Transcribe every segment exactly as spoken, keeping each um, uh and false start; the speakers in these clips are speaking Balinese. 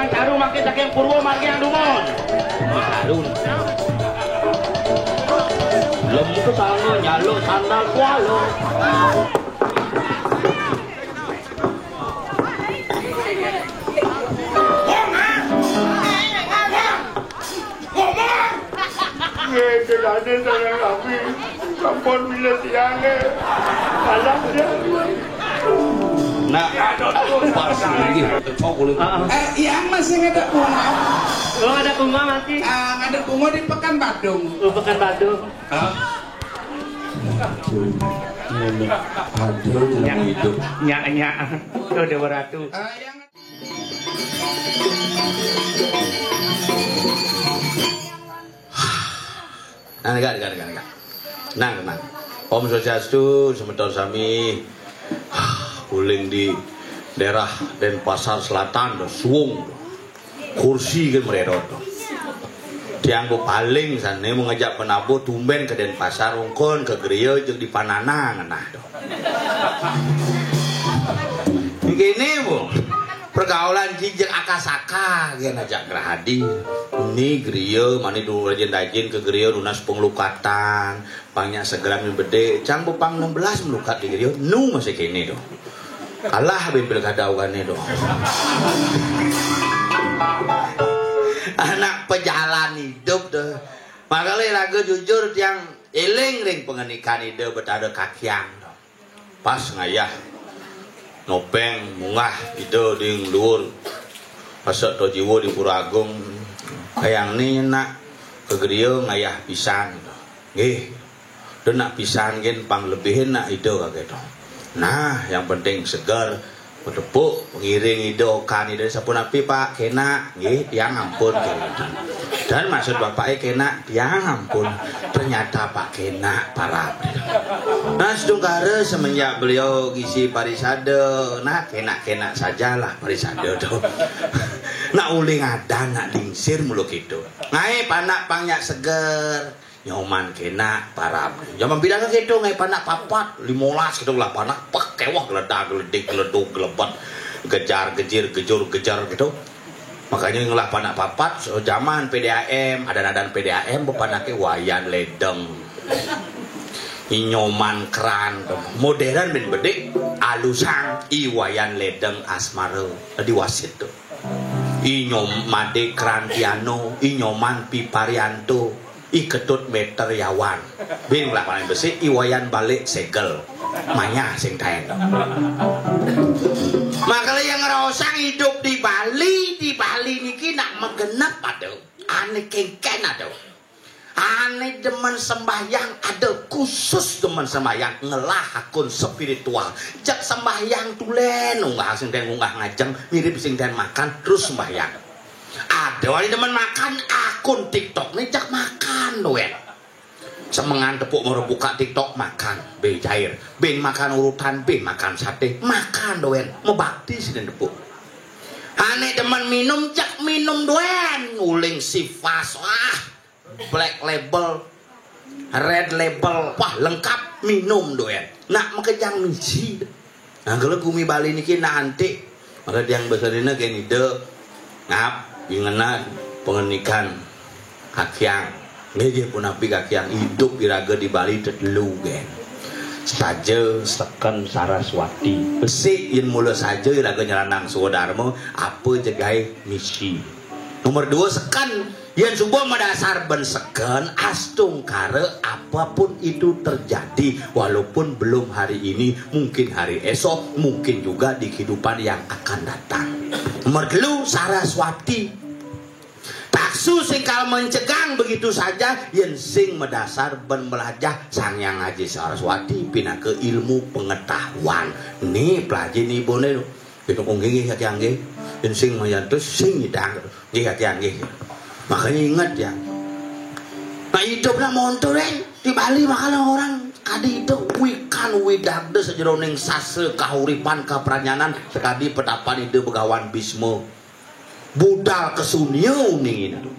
Caru mangkin saking purwa margiang dumun. Alun. Lemu kesanga nyalo sandal kuala. Nggih, celane sareng sami. Sampun milih tiange. Kalah dia. Nah, pas lagi. Ah, ah. Eh, yang masih ngadep bunga? Oh, ada bunga masih? Ah, ngadep bunga di Pekan Badung. Oh, Pekan Badung. Hah? Aduh, aduh, Nyak, hidup. Nyak, nyak. Tuh, Dewa Ratu. Ah, yang Nah, nggak, nggak, nggak, nggak. Nang, nang. Om Swastiastu, semeton sami. Uling di daerah Denpasar Selatan, do, suung. Kursi kan mererot, do. Tiang ku paling sane mau ngajak penabuh tumben ke Denpasar, ungkon ke gereja jeg di Panana ngenah, do. Kene, Bu. Pergaulan jijik akasaka, gen ajak gerah hadir. Ni gereja, mani dulu rajin-rajin ke gereja nunas pengelukatan. Pang nyak segeran min bedik, cang bepang enam belas melukat di gereja, nu masih kene, do. Kalah bin pilkada ugane, do. Anak pejalan hidup, do. Makale raga jujur tiang eling ring pangenikan Ida Betara Kakiang, do. Pas ngayah nopeng munggah Ida di luhur Pasek Tojiwa di Pura Agung. Kayang ni nak ke gereja ngayah pisan. Nggih. Da nak pisan gen pang lebihin nak Ida kake to. Nah, yang penting seger, petepuk, pengiring Ida, okan Ida, sapunapi, Pak, kenak? Nggih, tiang ampun, kene. Dan maksud bapake kenak, tiang ampun. Ternyata Pak kenak parab. Nah, sedungkara semenjak beliau ngisi parisada, nah, kenak-kenak sajalah parisada to. Nak uling adan, nak lingsir mula keto. Ngae panak pang nyak seger, nyoman kenak parab. Jaman bilang keto ngae panak papat, limolas keto lah panak, pek kewah geledag geledik geleduk gelebet, gejar gejir gejur gejar keto. Makanya ngelah panak papat, so, zaman P D A M, adan-adan P D A M, bepanake Wayan Ledeng. Inyoman Kran, modern bin bedik, alusang, I Wayan Ledeng Asmara, di wasit to. Inyom Made Kran Piano, Inyoman Pi Parianto, I Ketut Meter Yawan. Bin ngelah panak besik, I Wayan Balik Segel. Manyah sing taen. Makale yang ngraosang idup di Bali, di Bali niki nak magenep ada. Ane kengken ada. Ane demen sembahyang ada, khusus demen sembahyang, ngelah akun spiritual. Jak sembahyang tulen, unggah sing taen unggah ngajeng, mirip sing taen makan, terus sembahyang. Ada ane demen makan, akun TikTok ne jak makan, do, wet. Semengan tepuk mara buka TikTok, makan, be jair. Bin makan urutan, bin makan sate, makan, do, wet. Mebakti sinen tepuk. Ane demen minum, jak minum, do, wet. Uling Sivas, wah, Black Label, Red Label, wah, lengkap minum, do, wet. Nak makejang misi. Nah, kalau gumi Bali niki nak antik, maka tiang beserina kene Ida, ngap, ingena pangenikan Kakiang. Nggih, nggih, punapi Kakiang, idup iraga di Bali tetelu, gen. Saja, seken, Saraswati. Besik yen mula saja iraga nyeranang swadarma, apa jegai misi. Nomor dua, seken. Yen suba madasar ben seken, astungkara apapun itu terjadi, walaupun belum hari ini, mungkin hari esok, mungkin juga di kehidupan yang akan datang. Nomor telu, Saraswati. Taksu sing kal mencegang begitu saja, yen sing madasar ben melajah Sang Hyang Aji Saraswati pinaka ilmu pengetahuan. Ni pelaji ni bone. Gitu, oh, nggih, nggih, Kaki Angge. Yen sing mayantos, sing nyidang. Nggih, Kaki Angge. Makanya inget ya. Nah, hidup lah montor, eh. Di Bali bakal orang kadi itu wikan widagda sejeroning sastra kahuripan kapranyanan sekadi petapan Ida Begawan Bisma. Budal kesunia uning itu.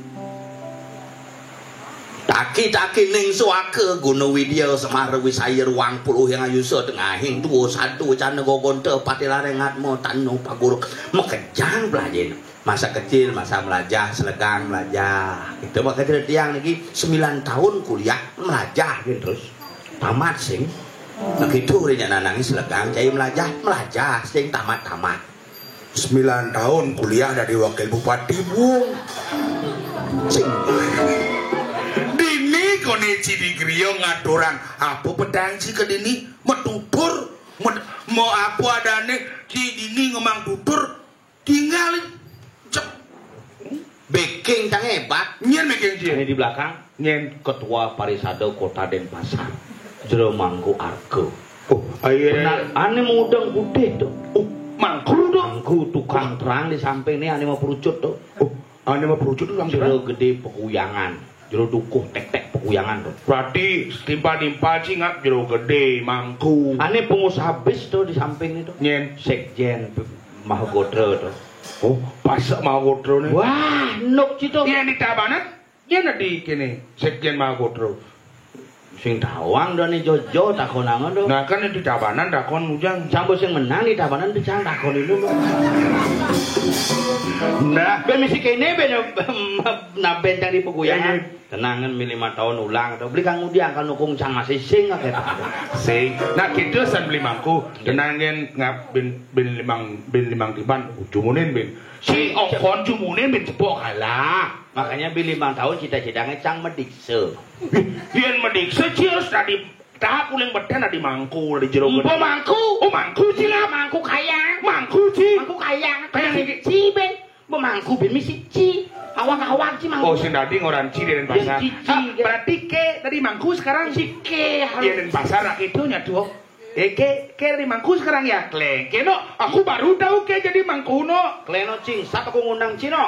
Taki-taki ning suaka guna widya semara wisaya ruang puluh yang ayusa tengahing tua satu cana gogonta pati lareng atma tanu paguruk makejang belajen. Masa kecil, masa melajah, selegang melajah. Itu maka cerita tiang niki sembilan tahun kuliah melajah gitu terus. Tamat sing. Nah gitu uripnya nanangin selegang, cai melajah, melajah, sing tamat-tamat. Sembilan tahun kuliah dari wakil bupati, Bung. Sing. Dini kone ci di griya ngaturan apa petang ci ke dini, metutur, met-, mau apa adane di dini ngemang tutur, tinggal. Cek. Beking cang hebat. Nyen beking ci. Ini di belakang. Nyen. Ketua Parisada Kota Denpasar. Jero Mangku Arga. Oh, ayo. Benar, ane mudeng putih tuh. Oh, mangku tuh. Mangku tukang terang di samping nih ane mau perucut tuh. Oh, ane mau perucut tuh samping. Jero gede pekuyangan. Jero dukuh tek-tek pekuyangan tuh. Berarti setimpal-timpal ci ngap jero gede mangku. Ane pengusaha bis tuh di samping itu. Nyen. Sekjen Mahagotra tuh. Oh, pas Mahagotra nih. Wah, nuk ci tuh. Iya, di Tabanan. Yen di kene, Sekjen Mahaputra. Sing tawang dane jojo takonanga to. Nah, kan di Tabanan takon ujang. Sampo sing menang di Tabanan pisan takon itu to. Nah, ben mesti kene ben naben cang di peguyangan. Iya. Tenangan mi lima tahun ulang to. Beli kang udiang kan nukung cang masih sing akeh. Sing. Nah, kita san beli mangku. Iya. Tenangan ngap ben, ben limang, ben limang tiban jumunin ben. Si okon jumunin ben cepok kalah. Makanya beli limang tahun cita-citanya cang medikse. Yen medikse ci harus tadi tahap uling beten tadi mangku di jero. Empo mangku. Oh, mangku ci lah. Mangku kayang. Mangku ci. Mangku kayang. Kayang iki. Ci ben. Empo mangku ben misi ci. Awak-awak ci mangku. Oh, sing dadi ngoran ci di Denpasar. Ci, ci, ah, ya. Berarti ke tadi mangku sekarang. Si ke harus. Iya, Denpasar rak itu nyatu. Eh, ke, ke dari mangku sekarang ya, Kleng. Keno, aku baru tahu ke jadi mangku no. Kleno cingsat aku ngundang cino.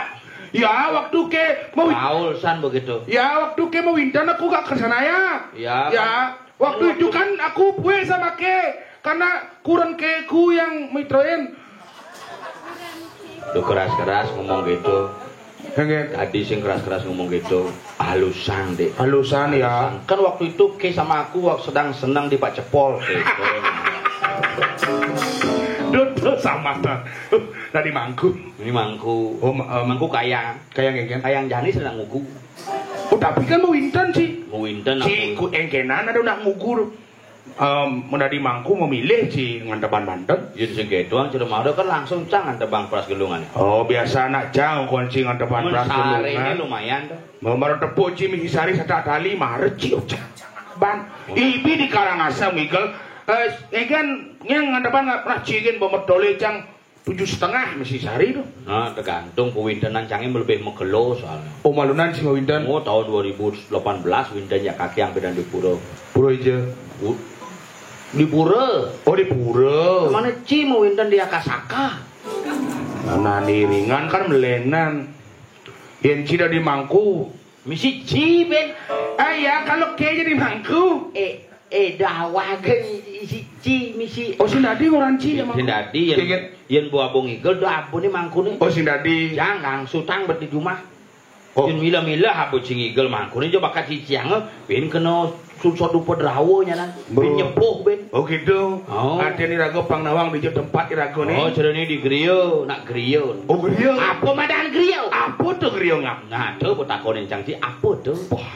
Ya, waktu ke mau. Paul san begitu. Ya, waktu ke mau winter aku gak ke sana ya. Ya, ya. Kan. Waktu itu kan aku kue sama ke karena kurang ke ku yang mitroin. Lu keras-keras ngomong gitu. Nggih. Tadi sing keras-keras ngomong gitu, halusan, Dik. Halusan, ya. Halusan. Kan waktu itu Ki sama aku wak-, sedang senang di Pak Cepol, gitu. Duduk sama ta. Tadi mangku. Ini mangku. Oh, ma-, em, mangku kayang. Kayang, kayang. Kayang jani sedang ngugu. Oh, tapi kan mau winten sih. Mau winten. Ci, aku ku engkenan ada nak ngugu. Em, mun dadi mangku memilih ci nganteban banten. Yen sing gedong cuma mau kan langsung cang nganteban pras gelungan. Oh, biasa anak cang kunci nganteban pras gelungan. Mun sarene lumayan to. Mau maro tepuk ci misi sari setak tali maret ci ucap. Ban. Oh. Ibi di Karangasem ngigel. Eh, ngegan nyang nganteban pras ci gen bomedole cang tujuh setengah mesti sehari tuh. Nah, tergantung kewintenan cangnya lebih megelo soalnya. Oh, malunan sih winten. Oh, tahun dua ribu delapan belas winten ya kaki yang beda di pura. Pura aja. Di pura. Oh, di pura. Mana ci mau winten di Akasaka? Nah, niringan kan melenan. Yen ci dari mangku. Misi ci, Ben. Ah, ya, kalau ke jadi mangku. Eh, eh, dawagen isi ci, misi. Oh, sing dadi orang ci ya, mangku. Sing dadi, yen, yen bu abung igel, do abune mangkune. Oh, sing dadi. Jangan, sutang bet di rumah. Oh. Yen mila-mila, abu sing igel mangkune, jo bakat ciciang, ben kena susah dupa drawa nyanan. Ben nyepuh, Ben. Oh, gitu. Oh. Artinya iraga pang nawang di tempat iraga nih. Oh, cerene di griya, nak griya. Oh, griya. Apa madan griya? Apa tuh griya ngap? Nah, tuh petakonin cang ci, apa tuh? Wah,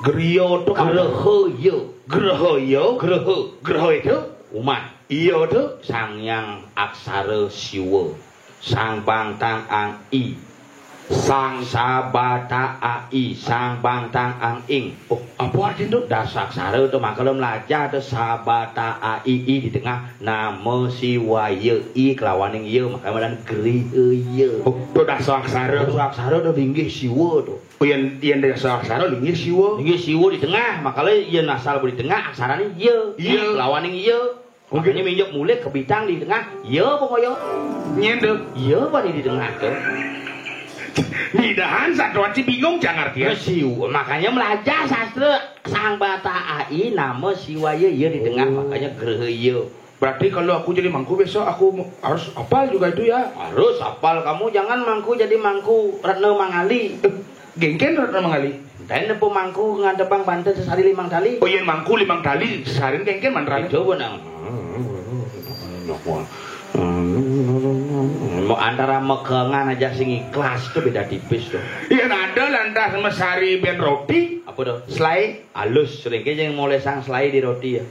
griya tuh apa? Graha iya. Graha iya? Graha. Graha itu? Umah. Iya tuh? Sang Yang Aksara Siwa. Sang Bantang Ang I. Sang Sabata A I, Sang Bantang Ang Ing. Oh, apa artinya tuh? Dasaksara tuh, makanya melajah tuh Sabata A I I di tengah, nama Siwaya I kelawaning ya, makanya madan Griha ya. Oh, tuh dasaksara. Dasaksara tuh linggih Siwa tuh. Oh, yen, yen dasaksara linggih Siwa. Linggih Siwa di tengah, makanya yen asal di tengah, aksarane ya. Iya. I kelawaning ya. Oh, makanya gitu. Minjuk mulih ke bintang di tengah. Ya, pokoknya. Nyen tuh. Ya, bani di tengah tuh. Midahan satuan si bingung, jangan ngerti ya. Siwa, makanya melajah sastra Sang Bata A I, nama Siwaya ya di tengah, oh. Makanya Graha ya. Berarti kalau aku jadi mangku besok, aku mu-, harus hafal juga itu ya? Harus hafal. Kamu jangan mangku jadi mangku Retno Mangali. Eh, gengken Retno Mangali. Dan apa mangku ngadepang banten sesari limang tali. Oh, yen mangku limang tali, sesari gengken mantrane. Itu benang. Mau Antara mekengan aja sing ikhlas tuh beda tipis tuh. Yén ada lantas mesari ben roti, apa tuh? Selaé. Halus, ringké yang molesang selaé di roti ya.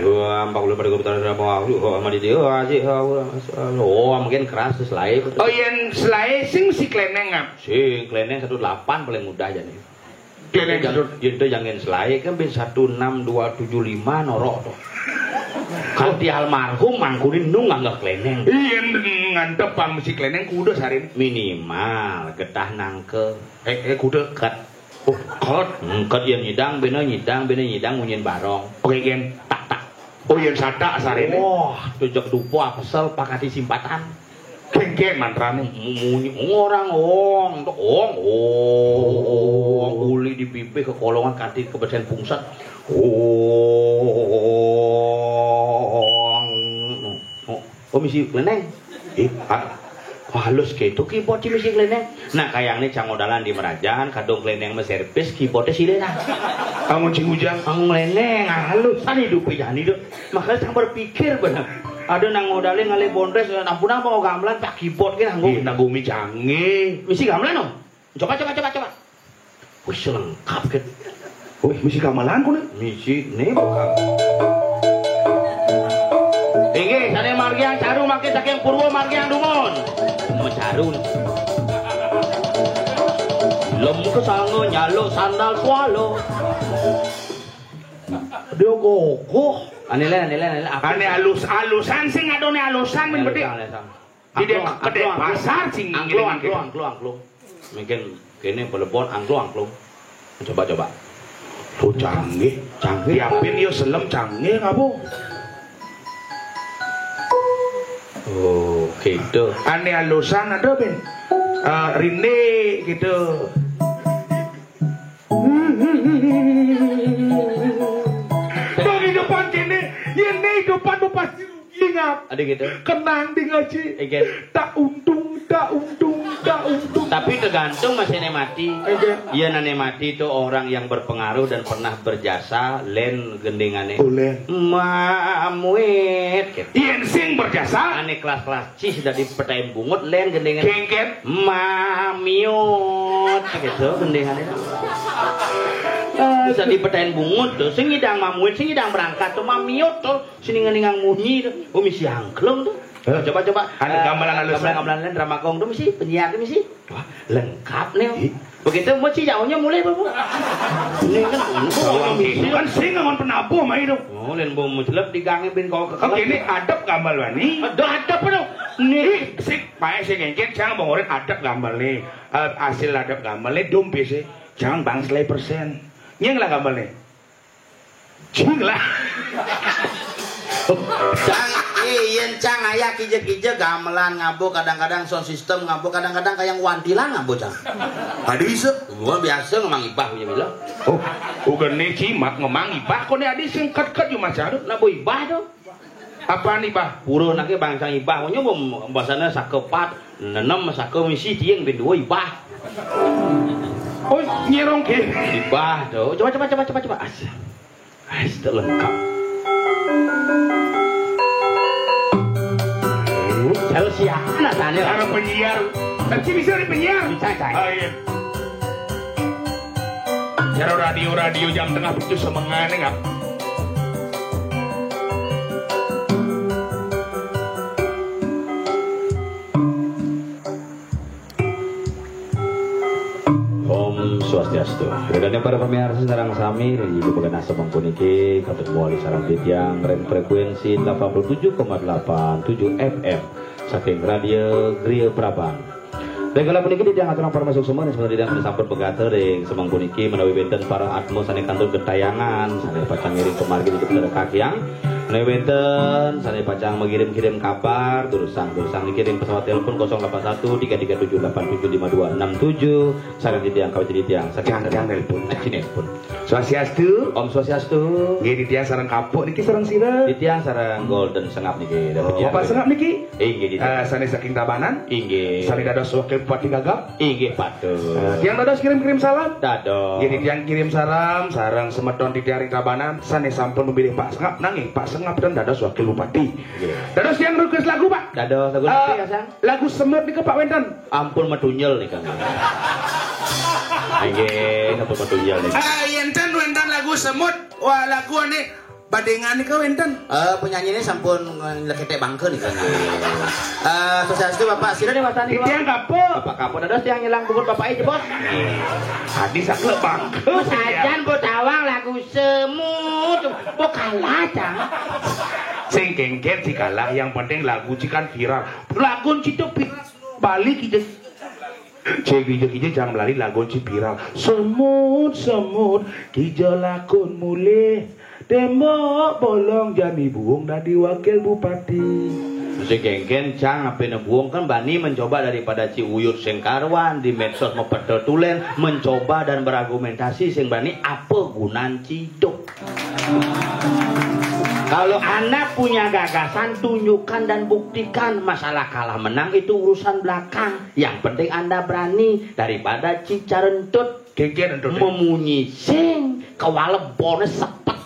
Wah, empat puluh pada komputer sama aku, oh, sama di dia, oh, asik, oh, oh, oh, mungkin keras tuh selaé. Oh, yén selaé sing mesti klénéng, Ngap? Sing klénéng satu delapan paling mudah aja nih. Klénéng satu. Yén to jangan selaé kan bin satu enam dua tujuh lima norok to. Kanti almarhum mangkunin nu nganggah klénéng. Yén ngantep pang mesti klénéng kuda sariné. Minimal getah nangke. Eh, eh, kuda. Ket. Oh, ket. Hmm, ket yén nyidang, bena nyidang, bena nyidang, munyin barong. Oké, Gén. Tak, tak. Oh, yén satak sariné. Wah, to jeg dupa kesel pakati simpatan. Kéngkén mantrané. Munyi orang ong, ong, ong, uli di bibih kekolongan kanti kebesen pungset. Ong. Oh, oh, misi klénéng. Ih, ah, halus gitu keyboard di misi klénéng. Nah, kayaknya cang odalan di merajan, kadung klénéng mah servis, keyboardnya silih lah. Kamu cing ujang. Ang klénéng, halus, kan hidup jani tuh. Makanya cang berpikir bener. Ada nang modalin ngalih bondres, ampun apa mau gamelan, pak keyboard kan nganggo. Ih, nang gumi canggih. Misi gamelan, Om. Coba, coba, coba, coba. Wis lengkap kan. Wih, misi gamelan koné. Misi né bakal. Inggih, sané margiang caru mangkin saking Purwa margiang dumun. Dumun caru. Lem kesanga nyaluk sandal swala. Dia gogoh. Ané lén, ané lén, ané lén. Apa? Ané alus-alusan sing adoné alusan men Ané bedik. Alusan, alusan. Di Angklung, Dek-, ke angklung, Denpasar sing angklung, ngiling angklung, gitu. Angklung. Mungkin kéné pelebon angklung, angklung. Coba, coba. Oh, canggih. Canggih. Diapin yo selem canggih apa? Oh, gitu. Ané alusan ada, Ben. Eh, rindé gitu. Bang hidupan kéné, yén né hidupan mau pasti rugi, Ngap. Ada gitu. Kenang di ngaji. Iya. Tak untung, tak untung, tak untung. Tapi tergantung masih ané mati. Iya. Yén ané mati itu orang yang berpengaruh dan pernah berjasa, lén gendingané. Oh, lén. Mamuit gitu. Yén sing berjasa. Ané kelas-kelas cih dadi petain bungut, lén gendingan. Kéngkén. Mamiut gitu gendingan itu. Bisa dipetain bungut tuh, sing ngidang mamuit, sing ngidang berangkat tuh mamiut tuh, sini ngeningang munyi tuh. Oh, misi angklung tuh. Hah? Coba, coba. Anu, eh, gamelan alusan. Gamelan, gamelan lén, drama kong tuh misi, penyiar tuh misi. Wah, lengkap nih. Ih. Begitu, mau si jauhnya mulai, Bapak. Ini kan, ini Bawang kok itu misi. Kan sing ngangon penabuh mah itu. Oh, lén bau muslep di gangnya bin kau ke. Oke, ini adep gamelan nih. Ada adep tuh. Nih. Ih, sik, paé sing ngéngkén, jangan bangorin adep gamelan nih. Eh, hasil adep gamelan nih, dum sih. Jangan bang selai persen. Nyeng lah gamelan nih. Cing lah. Cang, ih, yén cang aya kija-kija gamelan ngabo, kadang-kadang sound system ngabo, kadang-kadang kayak wantilan ngabo, cang. Tadi bisa. Gua biasa ngemang ibah punya bilang. Oh, uga né cimak ngemang ibah kok né adi sing ket-ket yo Mas Arif. Nah, boy ibah tuh. Apaan ibah? Pura naké bangsa ibah, nyoba bahasana sakepat, nenem saka misi tiang bin dua ibah. Oh, nyerong ke. Ibah tuh. Coba, coba, coba, coba, coba. As. As, tak lengkap. Cara siapa tanya? Cara penyiar. Tapi bisa di penyiar. Bisa, bisa. Oh, iya. Cara radio-radio jam tengah itu semengan, enggak? Om Swastiastu. Rekan para pemirsa sareng sami, ring ibu genah semeng puniki, katemu wali sareng titiang ring frekuensi delapan puluh tujuh koma delapan tujuh F M saking Radio Griya Prabang. Ring kala puniki titiang aturang parama suksma, ring semeton titiang sampun pegata ring semeng puniki, menawi wénten para atma sané kantun gentayangan, sané pacang ngiring pamargi titip sareng kakiang, menawi wénten sané pacang mengirim-kirim kabar, durusang, durusang niki ring pesawat telepon kosong delapan satu tiga tiga tujuh delapan tujuh lima dua enam tujuh, sareng titiang kawit titiang saking Cang, cang, nelpon, cang. Nelpon. Swastiastu. Om Swastiastu. Nggih, titiang sareng kapuk niki sareng sira? Titiang sareng Golden Sengap niki. Oh, Bapak Sengap niki? Inggih, titiang. Eh, sané saking Tabanan? Inggih. Sané dados Wakil Bupati Gagap? Inggih, patut. Eh, tiang dados kirim-kirim salam? Dados. Nggih, titiang kirim salam sareng semeton titiang ring Tabanan sané sampun memilih Pak Sengap, nanging Pak Sengap Ngapunten, dados wakil bupati. Nggih. Dados tiyang request lagu, Pak. Dados lagu Eh, napi, Sang? Lagu Semut nika, Pak, wénten? Ampun matunjel nika, nggih. Nggih, ampun matunjel nika. Ah, yénten wénten lagu Semut, wah, lagu ané badéngan nika wénten. Eh, penyanyiné sampun ngleketek bangke nika, nggih. Eh, swastiastu, Bapak. Sira nih, Mas Tani, Titiang Bapak. Kapuk. Bapak kapuk, dados tiyang nyelang bungut Bapak aja, Bos. Tadi saklek bangke. Sajan mbok tawang lagu Semut, mbok kalah, Cang. Sing kéngkén sing kalah, yang penting lagu ci kan viral. Lagu ci to viral, balik ija. Cek ija-ija jang melali lagu ci viral. Semut, semut, kija lakun mulih. Tembok bolong jani buung dadi wakil bupati. Sing kéngkén, Cang, apiné buung kan bani mencoba daripada ci uyut sing karuan di medsos mapetel tulén, mencoba dan berargumentasi sing bani apa gunan ci idup. Kalau Anda punya gagasan, tunjukkan dan buktikan. Masalah kalah menang itu urusan belakang. Yang penting Anda berani daripada ci carentut. Kéngkén entut. Memunyi sing kewala boné sepet.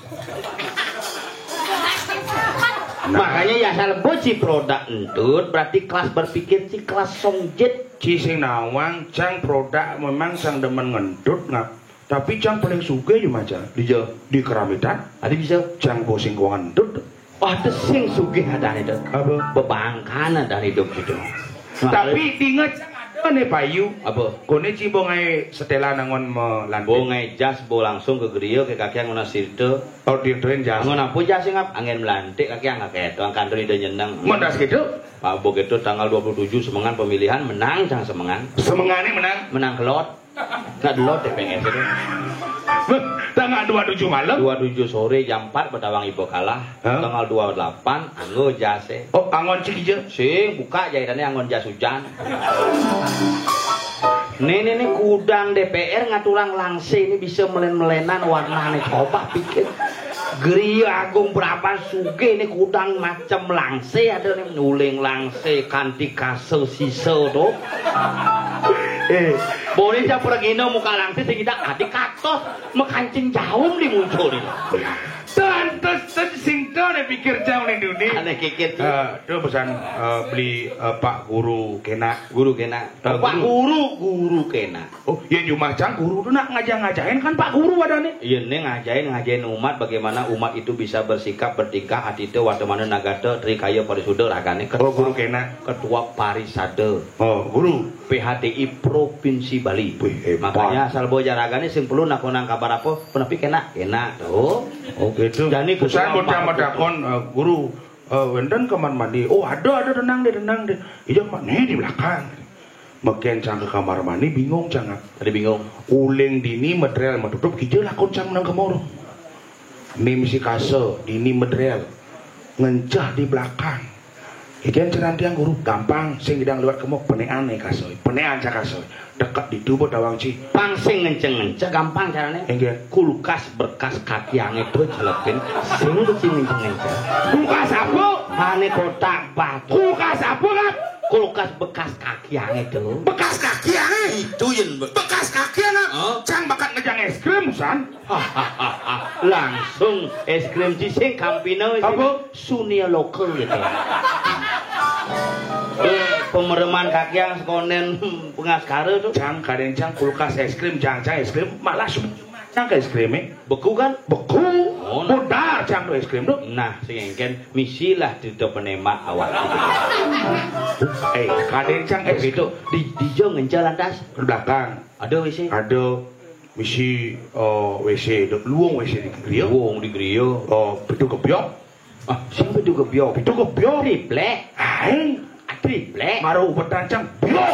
Nah. Makanya ya asal boci produk entut, berarti kelas berpikir ci kelas songjit. Ci sing nawang, Cang, produk memang Cang demen ngentut, ngap. Tapi Cang paling sugih ya, Maca. Dija? Di Keramitan. Adi bisa? Cang bosing keuangan entut. Wah, itu sing sugih adané, Dok. Apa? Bebangkan adané, Dok, gitu. Nah, tapi dinget ada nih payu. Apa? Koné ci bo ngaé setelan angon melantik. Bo ngaé jas, bo langsung ke gereja, ke kaki angon sirte. Oh, dianterin jas. Angon apa jas sing ngap? Angin melantik, kaki angkat keto, angkat ida nyeneng. Mendas gitu? Pak, bo gitu tanggal dua puluh tujuh semengan pemilihan, menang Cang semengan. Semengané menang? Menang kelot. Nah, dulu T P S itu. Tanggal dua tujuh malam? Dua tujuh sore jam empat, betawang ibu kalah. Hah? Tanggal dua delapan, anggo jase. Oh, angon cik ija? Sing, buka jahitannya, angon jas hujan. Nih, nih, nih, kudang D P R ngaturang langse ini bisa melen-melenan warnane. Coba pikir. Gria Agung berapa sugih nih, kudang macem langse ada nih, nuling langse, kanti kase sisa tuh. Eh, boleh ja pergina muka langse sing kita ati katos mekancing jaum di muncul ini. Tuh, antes sing to deh pikir jauh nih, Duni. Aneh kikit tuh. Eh, tuh pesan, eh, beli, eh, Pak Guru kena. Guru kena. Eh, Pak Guru. Guru, guru kena. Oh, ya jumah Cang guru tuh nak ngajah-ngajahin kan Pak Guru wadahne. Iya, nih ngajahin, ngajahin umat bagaimana umat itu bisa bersikap, bertingkah, atite, watemana, nagata, trikaya, parisuda, ragane. Oh, guru kena. Ketua Parisada. Oh, guru. P H D I Provinsi Bali. Wih, hebat. Makanya asal bawa jaragane sing perlu nakonang kabar apa, penepi kena, kena tuh. Oh, gitu. Jani pesan ketua bocah Pak medakon, eh, guru, eh, wenten kamar mandi. Oh, ada, ada, tenang deh, tenang deh. Iya, Mak. Nih di belakang. Meken Cang ke kamar mandi, bingung Cang. Tadi bingung. Uling dini medrel metutup, kija lakon Cang nang kemoro. Mim si kase, dini medrel. Ngenceh di belakang. Ikan cerantiang guru, gampang, sing idang lewat kemok, penean nih kase. Penean Cang kase. Deket di tubuh tawang ci. Pang sing ngenceng-ngenceng, gampang carane. Inggih. Kulkas bekas kaki anget tuh celepin. Sing tuh sing ngenceng-ngenceng. Kulkas apa? Ane kotak batu. Kulkas apa, Kak? Kulkas bekas kaki anget tuh. Bekas kaki anget? Itu yen be- Bekas kaki anget? Oh. Cang bakat ngejang es krim, San. Langsung es krim cising kampina, es krim apa? Sunia lokal gitu. Eh, pemereman kaki yang sekonen pengaskara tuh. Cang, kadang Cang kulkas es krim, Cang, Cang es krim, malah su- Cang ke es krim, eh? Beku kan? Beku. Oh, nah. Modar Cang tuh es krim tuh. Nah, sing engken misilah cerita penembak awak gitu. Eh, kadang Cang es itu di di jo ngenjal lantas. Ke belakang. Ada W C. Ada misi, eh, W C, de- luung W C di griya. Luung di griya. Oh, pitu kebyok. Ah, sing pitu kebyok. Pitu kebyok. Triplek. Aing. Ah, triplek. Maro ubetan Cang. Byok.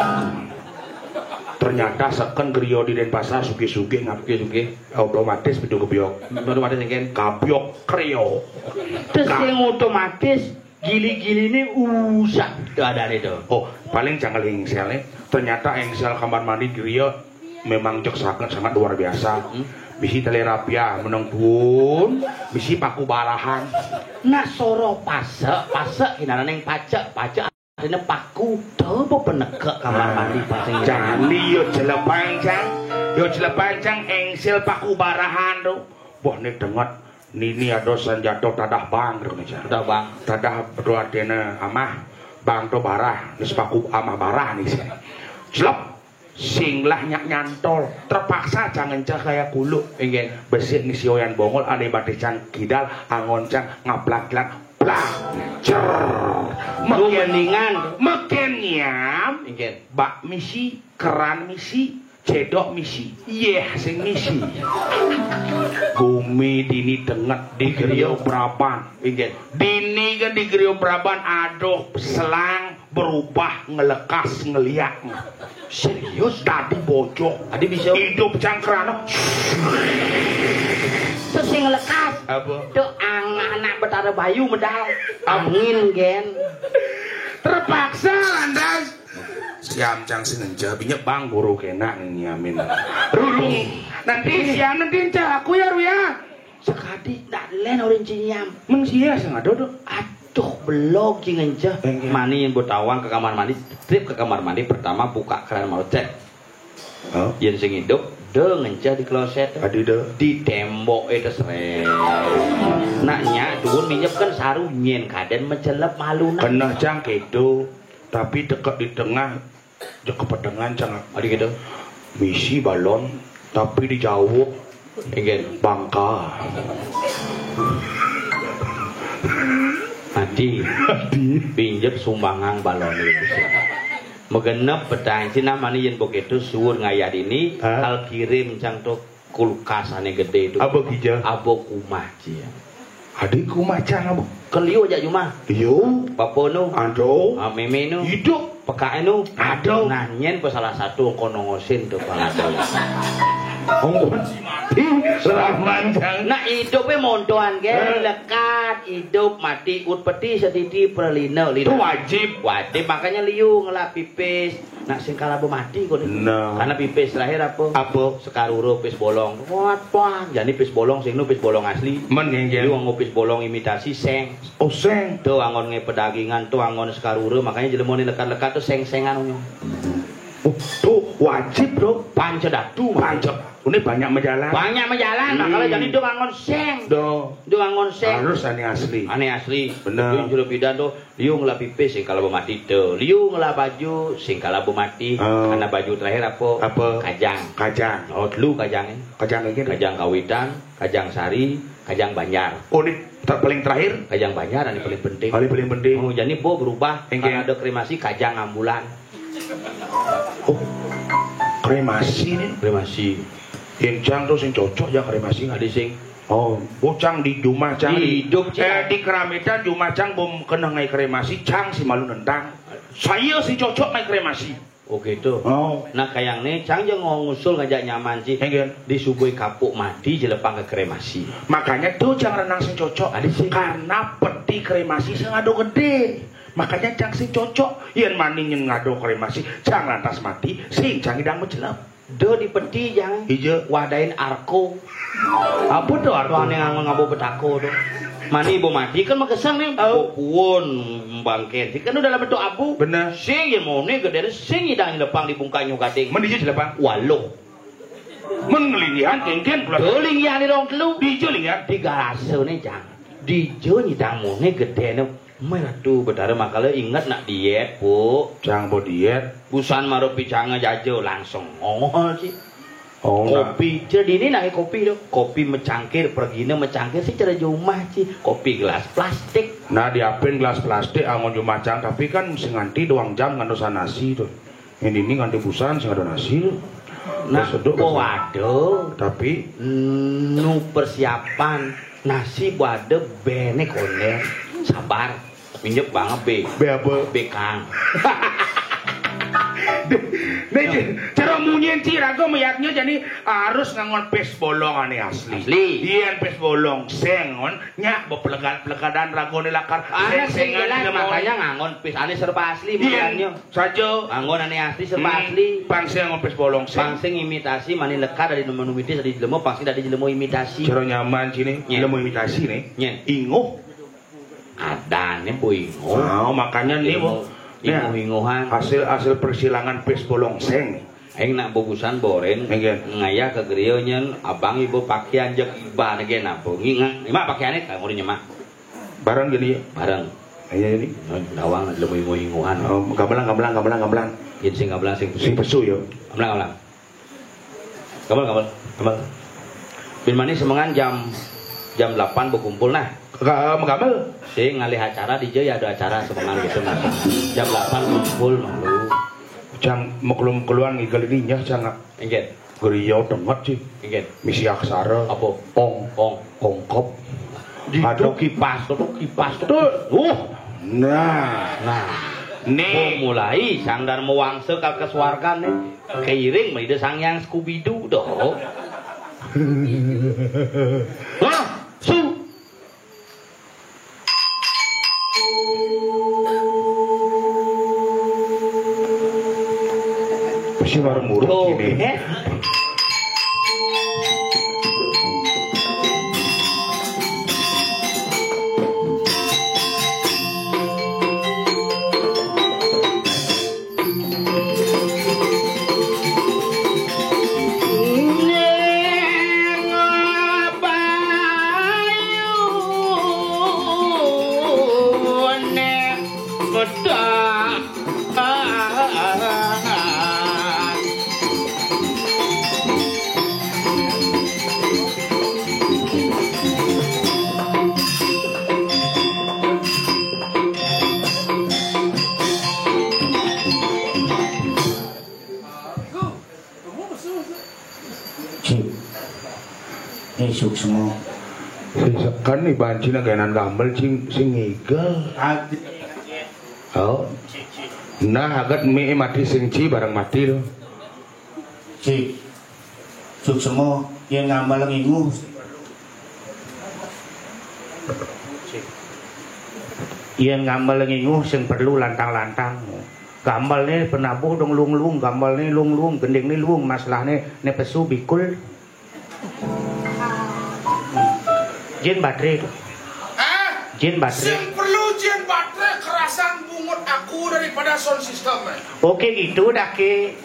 Ternyata seken griya di Denpasar sugih-sugih ngap- Sugih-sugih. Otomatis pitu kebyok. Otomatis engken. Kabyok kreo. Terus Ka- yang otomatis gili-giline usah. Tuh ada itu. Oh, paling Cang engsel, eh. Ternyata engsel kamar mandi griya memang cek sangat, sangat luar biasa. Hmm. Misi tali rapia meneng pun, misi paku barahan. Nah, soro pasek, pasek kinaraning pacek, pacek artine paku, coba penegak kamar mandi pasing. Jani yo jelepang, Cang. Yo jelepang, Cang, engsil paku barahan tuh. Wah, ini denget. Nini ada sanjata tadah bang, karo ni, Cang. Tadah bang. Tadah betul artinya amah, bang to barah, ni sepaku amah barah ni sini. Celep, sing lah nyak nyantol, terpaksa Cang encah kaya kuluk. Inggih. Besik ni sioyan bongol, ane batis Cang kidal, angon Cang ngaplak-plak, plak, cer. Lu Meken, mendingan. Meken nyam, Inggih. Bak misi, keran misi, cedok misi. Yeh, sing misi. Gumi dini tenget di Griya Braban. Inggih. Dini kan di Griya Braban, aduh, selang berubah ngelekas ngeliak. Serius? Dadi bojok. Adi bisa. Idup Cang krana. Terus sing ngelekas. Apa? Tuh ang-, anak Betara Bayu medal. Apa? Angin, gen. Terpaksa, lantas. Siam Cang sing encah, binyek bang guru kena ngiamin. Rurung. Nanti siam nanti encah aku ya, Ru, ya. Sekadi ndak len orang cinyam. Men sia sing ada, Dok. Aduh, belog cing encah. Enggak. Mani yang butawang ke kamar mandi, trip ke kamar mandi pertama buka keran mau cek. Oh. Yen sing idup, de ngencah di kloset. Adi de. Di tembok itu seret. Nak nyak duun minjep kan saru nyen kaden mecelep malu nak. Keneh Cang kedo, tapi tekek di tengah, je kepetengan Cang. Adi gitu. Misi balon, tapi dijawab Inggih. Bangka. Adi. Adi. Pinjep sumbangan balon itu. Megenep petang, cina mani yen begitu suur ngayah dini, Hah? Hal kirim Cang to kulkas ane gede itu. Apa kija? Apa kumah, Ci? Adi kumah Cang apa? Keliu aja jumah. Yo. Papa nu. Ado. Ah, meme nu. Hidup. Pekake nu. Ado. Nah, nyen pe salah satu engko nongosin to pang ado. Ongkon mati seraman Cang. Nah, idupe montoan, ge. Eh. Lekat, idup, mati, ut peti setiti perlina, lina. Itu wajib. Wajib, makanya liu ngelak pipis. Nak sing kalaba mati kok ni. Nah. Karena pipis terakhir apa? Apa? Sekarura pis bolong. Wah, wah, jani pis bolong sing nu pis bolong asli. Men, nggih, nggih. Lu nganggo pis bolong imitasi seng. Oh, seng. Tuh anggon nge pedagingan, tuh anggon sekarura, makanya jelema ni lekat-lekat tuh seng-sengan onyo. Oh, tuh wajib, Bro. Panca datu. Panca. Ini banyak majalan. Banyak majalan, hmm. Makanya jani tuh anggon seng. Do. Tuh anggon seng. Harus ane asli. Ane asli. Bener. Tuh jero bidan tuh. Liu ngelah pipis sing kalaba mati te. Liu ngelah baju sing kalaba mati. Oh. Karena baju terakhir apa? Apa? Kajang. Kajang. Oh, telu kajange. Kajang iki. Kajang kawitan, kajang sari, kajang banjar. Oh, ini ter-, paling terakhir? Kajang banjar ini paling penting. Paling, paling penting. Oh, jadi bo berubah. Enggak. Kalau ada kremasi, kajang ambulan. Oh, kremasi ini? Kremasi. Yang Cang tuh sing cocok ya kremasi. Adi sing. Oh, bocang di jumah Cang di, hidup, Cang. Eh, di keramitan jumah Cang bom kena ngai kremasi, Cang si malu nentang. Saya si cocok ngai kremasi. Oh, gitu. Oh. Nah, kayang nih, Cang je ngusul ngajak nyaman, Ci. Enggak. Di subui kapuk mati, jelepang ke kremasi. Makanya tuh Cang renang sing cocok. Adi sing. Karena peti kremasi sing ado gede. Makanya Cang sing cocok. Yen mani nyen ngado kremasi, Cang lantas mati, sing Cang idang mecelep. Do di peti jang. Ija. Wadain arko. Apa to arko? Tuane nganggo ngabo petako to. Mani bo mati kan makesang nih. Oh. Bo puun bangken. Kan udah dalam bentuk abu. Bener. Sing ye mone gede sing idang lepang di bungkaknyo gading. Men ija lepang. Waluh. Men ngelindihan kengken pula. Do linggihan di rong telu. Di ija linggihan. Di garasane jang. Di ija nyidang mone gedene. Metu Betara makala inget nak diet, Bu. Cang bo diet. Busan maro picanga jaja langsung ngongol sih. Oh, nah. Kopi, cedini nake kopi do. Kopi mecangkir, pergine mecangkir sih cara jumah sih. Kopi gelas plastik. Nah, diapin gelas plastik angon jumah Cang, tapi kan sing nganti doang jam ngano sanasi tuh. Yang dini nganti busan sing ada nasi tuh. Nah, seduk po nasi. Waduh. Tapi nu persiapan nasi bo ada bene konden. Sabar. Minjek banget be. Be apa? Bekang. Nih, cara munyin ci raga mayatnya jadi harus ngangon pis bolong ane asli. Asli. Yen pis bolong seng ngon nyak bepelegan-pelegadan ragone lakar. Ane sing jelas makanya ngangon pis ane serba asli. Iya. Makanya. Saja. Anggon ane asli serba asli. Pang sing anggon pis bolong sing. Pang sing imitasi mani lekar dari nemu mitis dari jelema pang sing dari jelema imitasi. Cara nyaman sini, jelema imitasi nih. Nyen. Inguh. Adane bo inguh. Oh, makanya nih, Bu. Inguh-inguhan. Hasil, hasil persilangan pis bolong sing. Aing nak bubusan boren. Nggih. Ngayah ka griya nyen abang ibu pakian jeg iban gé napa. Ngi-, ngi-, nyemak pakiané ka nguri nyemak. Bareng gini ya. Bareng. Ayo ini. Dawang lemu inguh-inguhan. Oh, gamelan, gamelan, gamelan, gamelan. Yen sing gamelan sing Sing pesu ya. Gamelan, gamelan. Gamelan, gamelan. Gamelan. Bin mani semengan jam, jam delapan berkumpul nah. Ka, eh, megamel. Sing ngalih acara dija ya ada acara semengan gitu nah. Jam delapan kumpul malu. Jang mekelum keluar ngigel ini nyah cang. Inggih. Griya denget sih. Inggih. Misi aksara. Apa? Ong. Ong. Ongkop. Itu aduh. Kipas, itu kipas. Tuh. Uh. Nah. Nah. Nih. Oh, mulai sanggar mewangsa ka kesuargan nih. Keiring mah ida Sang Hyang Scooby-Doo doh. Wah, su. Mesti baru muruk. Oh, ini. Eh? Cik. Eh, suksma. Sing seken nih bancina genan gambel cing sing ngigel. Oh. Nah, agat mi mati sing ci bareng mati tuh. Cik. Suksma, yen ngambel ngingu. Yen ngambel ngingu sing perlu lantang-lantang. Gambelne penabuh dong luung-luung, gambelne luung-luung, gendingne luung, masalahne ne pesu bikul. Jin baterai. Hah? Jin baterai. Sing perlu jin baterai kerasan bungut aku daripada sound system, eh. Oke gitu dah ke.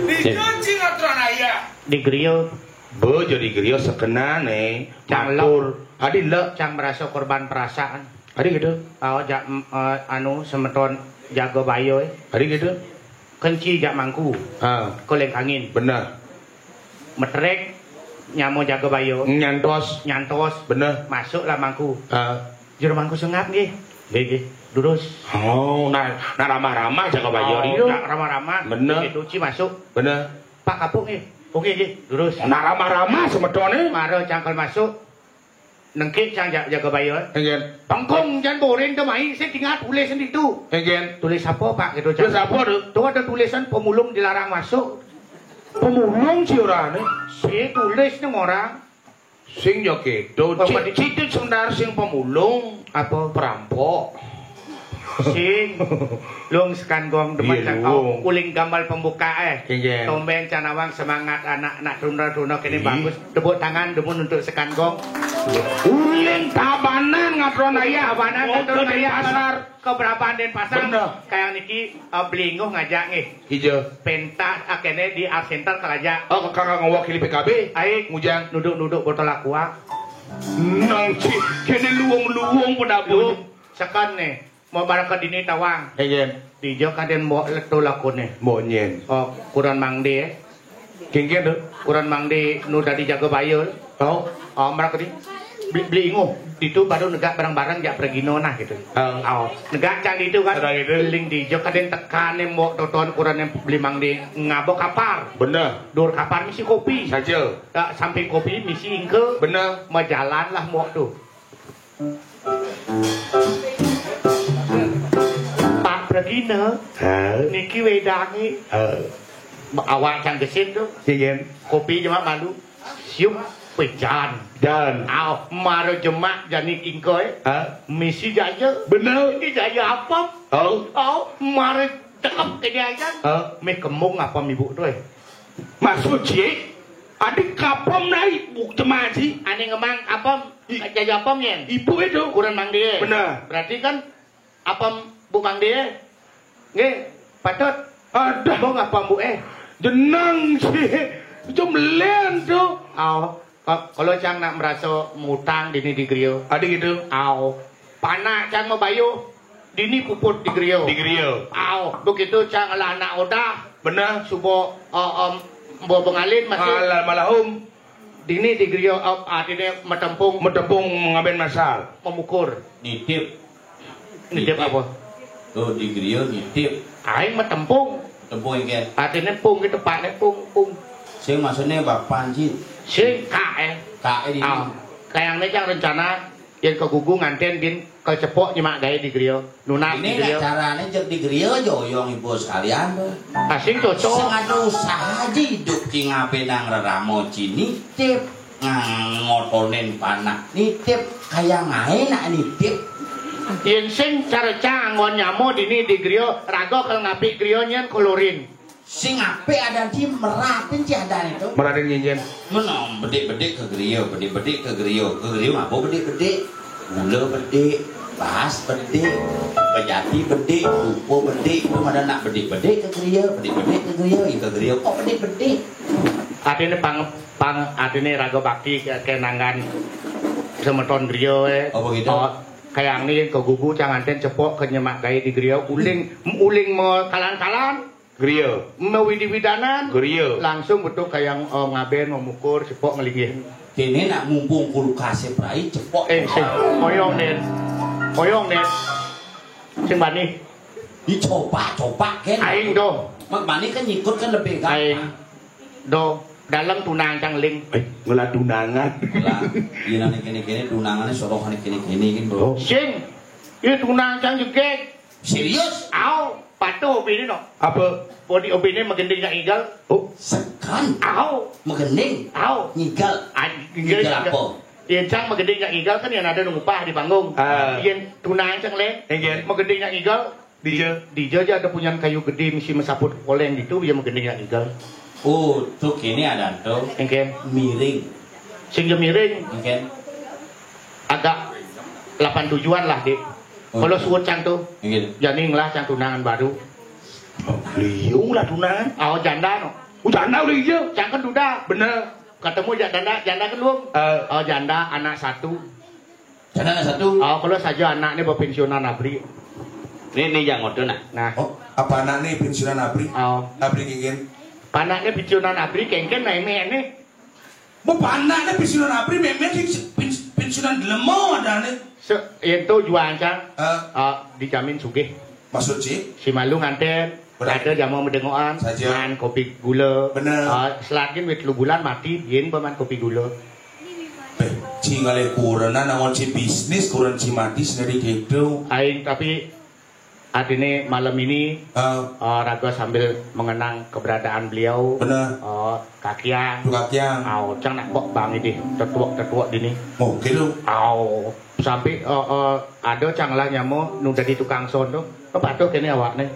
Dijanji ngaturan ayah. Di griya. Bo jadi griya sekenane. Cang lek. Matur. Adi lek. Cang merasa korban perasaan. Adi gitu. Oh, ja-, m-, eh, anu, semeton jaga bayo, eh. Adi gitu. Kenci jak mangku. Ha. Koleng kangin. Bener. Metrek, nyamo jaga bayo. Nyantos. Nyantos. Bener. Masuklah mangku. Ha. Jero mangku sengap nggih. Nggih, nggih. Durus. Oh, nah, nah ramah-ramah jaga bayo. Oh, iya. Nak ramah-ramah. Bener. Nggih, duci masuk. Bener. Pak kapuk nggih. Oke, nggih. Durus. Nah ramah-ramah semetone. Mara cangkel masuk. Nengkik cang ja-, jaga bayo. Nggih. Pengkung jan boren de mai sing tinggal tulis ditu. Nggih. Tulis apa, Pak? Gitu, cang. Tulis apa, Duk? Tuh ada tulisan pemulung dilarang masuk. Pemulung si orane. Si tulis nang orang. Sing ya gitu. Oh, cik, mati. Cik, cik, sebentar sing pemulung. Apa? Perampok. Sing. Lung sekan gong demen. Iya, cang kau. Lung. Uling gambal pembuka, eh. Nggih. Tomben canawang semangat anak-anak tunda-tunda kene. Ih. Bagus. Tepuk tangan demen untuk sekan gong. Uling tabanan ngatron ayah. Tabanan ngatron ayah. Pasar. Keberapaan Denpasar. Bener. Kayang niki, eh, beli inguh ngajak nggih. Ija. Pentas akene di Art Center Kalaja. Oh, kakak ngewakili P K B. Aik. Ngujang. Nuduk-nuduk botol aqua. Nang cik, kene luung-luung penabuh. Lu, sekan nih. Mau baraka dini tawang. Nggih. Dija kaden mbok letu lakune. Mbok nyen. Oh, kuran mangde. Kengken tu. Kuran mangde nu dadi jaga bayul. Oh. Oh, merak di. Beli, beli inguh. Ditu baru negak bareng-bareng jak pergino nah gitu. Oh. Oh, negak cang ditu kan. Ada gitu. Ling dija kaden tekane mbok toton kuran yang beli mangde ngabok kapar. Bener. Dur kapar misi kopi. Saja. Tak samping kopi misi ingke. Bener. Majalan lah mbok tu. Pak Pragina. Ha? Niki wedange. Ha. Awak cang gesit tu. Sing. Kopi jemak malu. Siup pejan. Dan. Au, mara jemak jani ingkoy. Ha? Misi jaya. Bener. Ini jaya apa? Au. Au, mara cekep ke dia aja. Ha? Meh kembung apa ibu tu, eh? Maksud cik, adik kapom naik buk jemaah cik. Ane ngemang apem, I- jaja apem yen. Ibu itu. Kuran Mang Die. Benar. Berarti kan apem Bu Mang Die. Nggih. Patut. Adah. Mbok ngapa mbok eh? Jeneng sih. Jumlen tuh. Au. Ka-, kalau cang nak merasa mutang dini di griya. Ada gitu. Au. Panak cang mabayuh. Dini puput di griya. Di griya. Au. Begitu cang lah anak odah. Bener. Suba, eh, em, mbok bengalin masih. Alal malahum. Dini di griya, eh, artine metempung. Metempung ngamben masal. Memukur. Nitip. Nitip apa? Oh, di griya nitip. Aing metempung. Tepung iki. Artine pung gitu, pakne pung, pung. Sing maksudnya bapan sih. Sing kak eh. Kak eh di. Ah, kayangne cang rencana yen kegugu nganten bin kecepok nyemak gawe di griya. Nunas di griya. Ini carane jek di griya aja oyong ibu sekalian tuh. Ah, sing cocok. Sing ada usaha aja hidup sing ape nang reramo ci nitip. Ngotonin panak nitip, kaya ngae nak nitip. Yen sing cara cang anggon nyama dini di griya, raga kal ngapik griya nyen kolorin. Sing apik ada di meratin ci ada itu. Meratin nyen. Meno bedik-bedik ke griya, bedik-bedik ke griya. Ke griya ngapa bedik-bedik? Gula bedik, bas bedik, pejati bedik, rupa bedik. Itu ada nak bedik-bedik ke griya, bedik-bedik ke griya, ya ke griya kok bedik-bedik. Artine pang, pang artine raga bakti ke, kenangan semeton griya, eh. Apa gitu? Oh, kayangne kegugu cang nganten cepok ke nyemak gawe di griya, uling, uling me kalan-kalan. Griya. Mewidi-widanan. Griya. Langsung betul kayang, eh, ngaben, memukur, cepok ngelinggih. Kene nak mumpung kulkase prai cepok. Eh, sing. Oyong, Den. Oyong, Den. Sing bani. Dicoba-coba, Ken. Aing, doh. Mak bani kan nyikut kan lebih gampang. Aing. Doh, dalam tunang cang ling. Eh, ngelah tunangan. Lah, iya nang kene-kene tunangannya sorohane kene-kene kan, Bro. Oh. Sing. Iya tunang cang jegeg. Serius? Au, patuh bini no. Apa? Bodi obine magending nak igal. Oh. Sekan. Au. Magending. Au. Ngigal. Ah, ngigal. Ngigal apa? Yen cang magending nak igal kan yang ada nunggu pah di panggung. Ah. Yen tunang cang ling. Enggen. Magending nak igal. Dija. Dija aja ada punyan kayu gede mesti mesaput koleng gitu, dia magending nak igal. Oh, tuh kini ada tuh. Enggen. Miring. Sing ja miring. Enggen. Agak lapan tujuan lah, Dik. Oh. Kalau suwun cang tuh. Enggen. Jani ngelah cang tunangan baru. Liung lah tunangan. Oh, janda no. Oh, janda udah iya. Cang kan duda. Bener. Ketemu jak janda, janda kan luung. Eh. Oh, janda anak satu. Janda anak satu. Oh, kalau saja anaknya bawa pensiunan abri. Ini, ini yang ngodo nah. Nah. Oh, apa anaknya pensiunan abri? Oh. Abri kengken. Anaknya pensiunan abri kengken nah ini ini. Mau anaknya pensiunan abri memang di pens-, pensiunan dilemo ada nih. Se, yen to jual cang. Eh. Oh, dijamin sugih. Maksud sih? Si malu nganten, bener. Ada jamu medengoan, saja. Man kopi gula. Bener. Ah, selagi wit lu bulan mati, yen paman kopi gula. Eh, ci ngalih kurenan, amun ci bisnis, kuren ci mati sendiri gitu. Aing, tapi artine malam ini, ah, ah, raga sambil mengenang keberadaan beliau. Bener. Oh, kakiang. Tuh kakiang. Au, cang nak kok bang ini, tetuak-tetuak dini. Oh, gitu. Au, sampai, eh, eh, ada cang lah nyamo, nu dadi tukang sound tuh. Apa tuh kene awakne?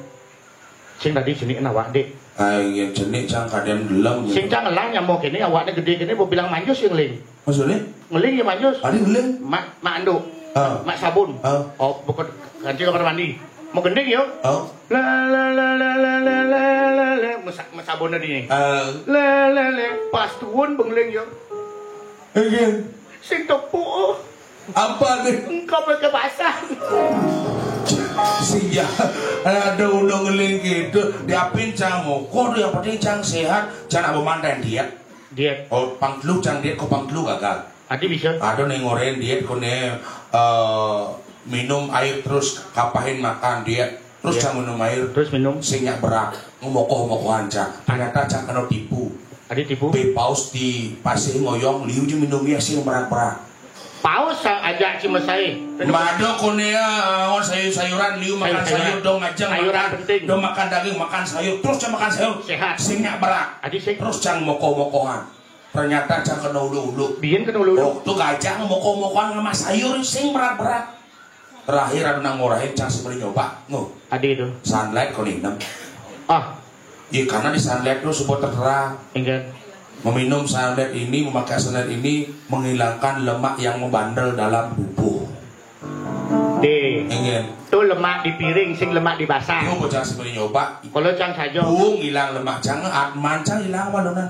Sing tadi jenik awak, Dik. Ah, iya, jenik cang kadang gelem gitu. Sing cang ngelah nyamo kene, awakne gede kene, mau bilang manjus yang ngeling. Maksudnya? Ngeling ya manjus. Ada ngeling? Mak, mak anduk. Ah. Mak sabun. Ah. Oh, bukan ganti kamar mandi. Mau gending ya? Ah. La la la la la la la la la. Mesa-, mesabunnya di ini. Ah. La la la. Pas tuun bengeling ya. Iya. Sing tepuk. Apa nih? Engkau pakai basah. Siya, ada undang ngeling gitu. Diapin cang moko, yang penting cang sehat, cang apa mantan diet. Diet. Oh, pang telu cang diet, kok pang telu gagal. Adi bisa. Ada nih ngoren diet, kone, eh, minum air terus, kapahin makan diet. Terus, iya, cang minum air. Terus minum. Sing nyak berak, ngemokoh-mokohan cang. Ternyata cang kena tipu. Adi tipu. Be paus di pasir ngoyong, liu je minum ya sing berak-berak. Paus sa-, aja cuma saya. Mado kone ya, awan sayur-sayuran, liu makan sayur, sayur-sayuran. Dong ngajeng sayuran makan, penting. Dong makan daging, makan sayur, terus cang makan sayur. Sehat. Sing nyak berak. Adi sing. Terus cang moko-mokohan. Ternyata cang kena ulu-ulu. Biyen kena ulu-ulu. Waktu gajah moko-mokohan sama sayur, sing berak-berak. Terakhir ada nang ngorahin cang sembari nyoba. Ngo. Adi itu. Sunlight kau inem. Ah. Ya, karena di sunlight tuh support terang. Enggak. Meminum sunlight ini, memakai sunlight ini menghilangkan lemak yang membandel dalam tubuh. D. Enggak. Tul. Lemak di piring, sing lemak di basang. Yo, bocah sing nyoba. Kalau cang saja. Bung ilang lemak cang, atman cang ilang walunan.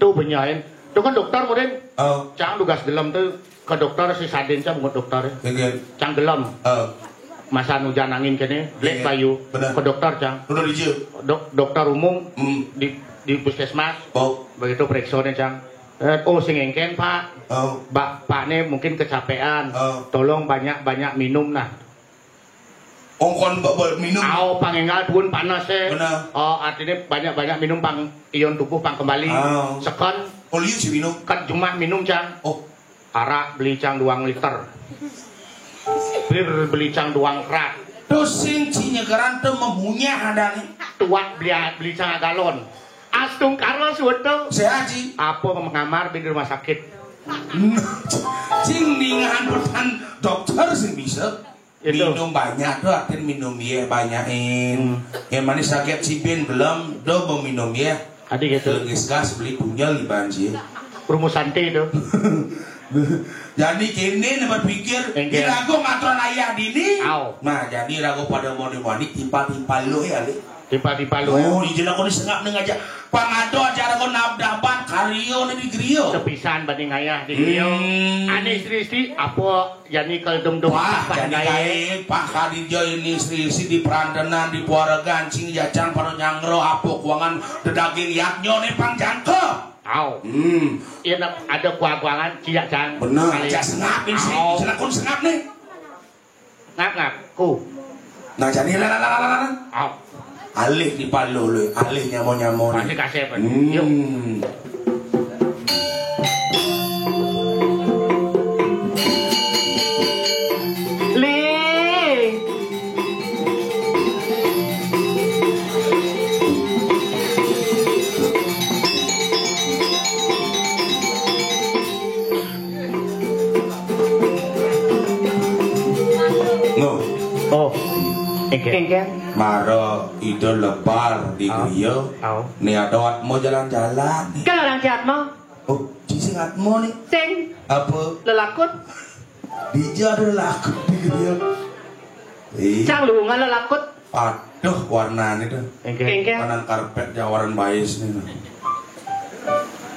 Tuh benyain. Tuh kan dokter, Murin. Oh. Cang tugas gelem tuh ke dokter, si Sadin cang, bukan dokter. Nggih. Cang gelem. Oh. Masa hujan angin kene, blek bayu. Bener. Ke dokter, cang. Udah di Dok dokter umum, hmm, di, di puskesmas. Oh. Begitu periksaannya, cang. Eh, oh, sing engken, Pak. Oh. Pak ne mungkin kecapean. Oh. Tolong banyak-banyak minum, nah. Ongkon ba-, ba-, minum. Au, pang enggal tuun panas, eh. Bener. Oh, artinya banyak-banyak minum, pang ion tubuh, pang kembali. Au. Sekon. Oh, liu si minum. Kan cuma minum, cang. Oh. Arak beli cang duang liter. Bir beli cang duang krat. Tuh sing cinyegeran tuh memunyah ada nih. Tuak beli, beli cang galon. Astungkara suweta. Sehat, Ji. Apa mengamar di rumah sakit? Cing ningahan pesan dokter sing bisa. Itu. Minum banyak tuh, artinya minum ye banyakin. Hmm. Yang manis sakit sibin gelem, do mau minum ye. Adi gitu. Gelis gas beli punya liban sih. Rumus santai itu. Jadi kini nih berpikir, di rago ngaturan ayah dini. Au. Nah, jadi rago pada mau dimani timpal-timpal lo ya, Li. Timpal-timpal lo ya. Oh, ijo lakon sengap ning aja. Pang ado acara kon nabdaban karyo nih di griyo. Tepisan banding ayah di griyo. Hmm. Ane istri-istri, apa jani kal dum-dum. Wah, jani kae, Pak Kadija ini istri-istri di perantenan, di keluarga, cing jajan pada nyangro, apa kuangan dedaging yaknyo nih pang jangko. Au. Hmm. Iya, nak ada kuang-kuangan, ciyak, Cang. Bener, aja sengap ini sih. Au. Ijo lakon sengap nih. Ngap, ngap. Ku. Nah, jadi lah, lah, lah, lah, lah. Au. Alih di palo lu, alih nyamo-nyamo nih. Pasti kasih apa? Hmm. Yuk. Li. Ngoh. Oh. Engke. Engke. Mara ida lebar di griya. Au. Ni ada atma jalan-jalan. Kan orang si atma. Oh, ci sing atma ni. Sing. Apa? Lelakut. Dija ada lelakut di griya. Ih. Cang luungan lelakut. Aduh, warnane tuh. Engke. Engke. Manang karpet jawaran bais nih.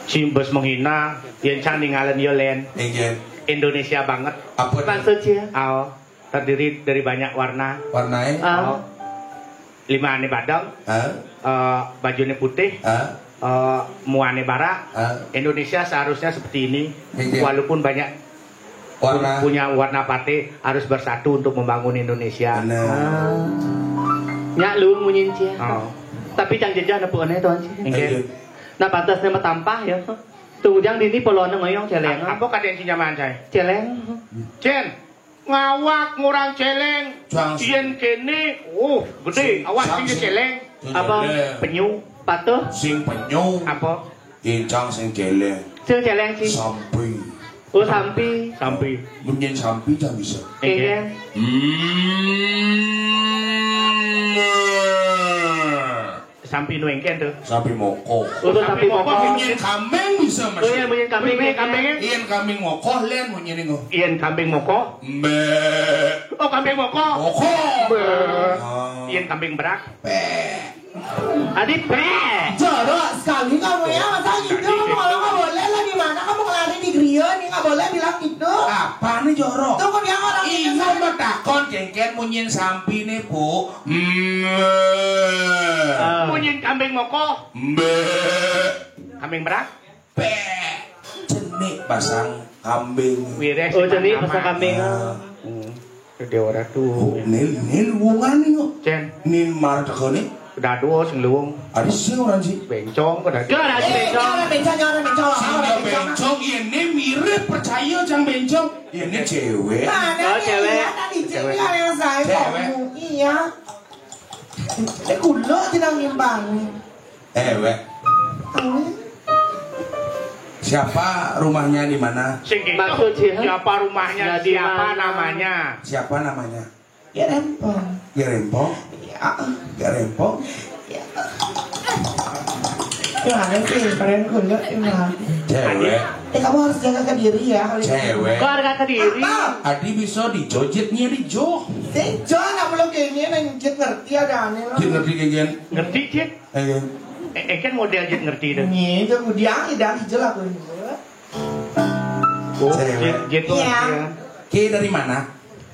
Cimbes menghina, yen cang ningalin yo len. Engke. Indonesia banget. Apa tuh? Maksud cia? Ao, terdiri dari banyak warna. Warnae? Ao. Limane badeng. Hah? Eh, bajune putih. Hah? Eh, muane barak. Hah? Indonesia seharusnya seperti ini. Engke. Walaupun banyak warna. Punya warna partai harus bersatu untuk membangun Indonesia. Bener. Ah. Nyak luung munyin cia. Oh. Tapi cang jejah nepukne to, Ci. Engke. Iya. Nah, pantes ne matampah ya. Tunggu jang dini polone ngoyong celeng. A-, apa kaden si nyaman, Cai? Celeng. Cen, ngawak ngurang celeng. Cang. Yen kene, oh, gede. Sing, awas cang, sing sing celeng. Sing apa? Celeng. Penyu, patuh. Sing penyu. Apa? Incang sing celeng. Sing celeng, Ci. Sampi. Oh, sampi. Sampi. Munyin sampi cang bisa. Iya. Hmm. Sampi nu engken tuh. Sampi moko. Oh, sampi moko. Munyin kambing bisa, Mas. Oh iya, munyin kambing. Munyin kambing. Yen kambing moko, len munyin ngo. Yen kambing moko. Mbe. Oh, kambing moko. Moko. Mbe. Ah. Yen kambing berak. Pe. Adi pe. Jorok sekali kamu ya, masa gitu? Kamu kalau nggak boleh lah, di mana kamu ngelari di griya nih, nggak boleh bilang gitu. Apa nih jorok? Tuh, kok dia orang ini. Iya, mau takon kengken munyin sampi nih, Bu. Mbe. Ah. Munyin kambing moko. Mbe. Kambing berak. Pe. Cenik pasang kambing. Wires. Oh, cenik pasang kambing. Ah. Hmm. Dia ora tuh. Oh, nil, nil wongan nih kok. Cen. Nil mar tekone. Dado sing luwung. Adi sing ora sih. Bencong kok dado. Ora sih bencong. Ora bencong, ora bencong. Sing ora bencong. Bencong, iya, ini mirip, percaya cang bencong. Ini cewek. Mana? Oh, cewek. Tadi cewek yang saya ngomong. Iya. Eh, kulo tidak ngimbang. Eh, Wek. Siapa rumahnya di mana? Sing gitu. Maksud sih, siapa rumahnya? Ya, di mana? Siapa namanya? Siapa namanya? Ya Rempong. Ya Rempong? Ya. Ya Rempong? Ya. Gimana sih, keren kulit emang. Cewek. Eh, kamu harus jaga ke diri ya kalau gitu. Cewek. Kok harga ke diri? Ah, Adi bisa dijojetnya di jo. Sing jo, nak belum kayak ini, nang jit ngerti ada aneh lah. Jit ngerti kayak gini. Ngerti, Cit? Eh, iya. Eh, eh, kan model jit ngerti deh. Ini itu udah, udah hijau lah aku ini. Oh, Cewek. Jit, jit tuh Iya. ngerti ya. Oke, dari mana?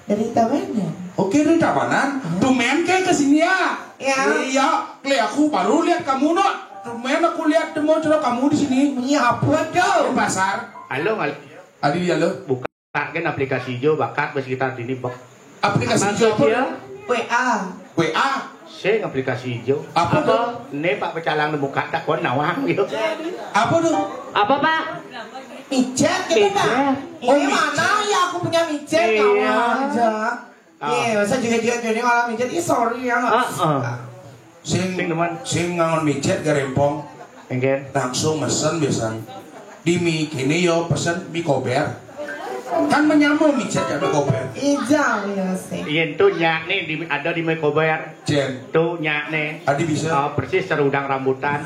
Dari Tabanan. Oke, dari Tabanan. Tumben kayak ke sini ya. Iya. Iya, kle aku baru lihat kamu, no. Tumben aku lihat demo coba kamu di sini. Iya, apa tuh? Di pasar. Halo, ngal- Adi, halo. Buka kan aplikasi jo, bakat bos kita di ini, bok. Aplikasi Apa jo apa? dia? W A. W A. Sing aplikasi jo. Apa Apa? tuh? Ini Pak Pecalang di muka tak kon nawang gitu. Apa tuh? Apa, Pak? Micet kita, Pak. Micet. Oh, Ini micet. mana ya aku punya micet? Iya. Kamu aja. Ah. Iya, masa juga-juga gini malah micet. Ih, sorry ya. Heeh. Sing, Sing demen. sing ngangon micet garempong. Engken. Langsung mesen biasan. Di mie kini yo pesen mie kober. Kan menyambung micet ya mie kober. Ijang ya sih. Iya, itu nyak nih, di, ada di mie kober. Jen. Tuh nyak nih. Adi bisa. Oh, persis serudang rambutan.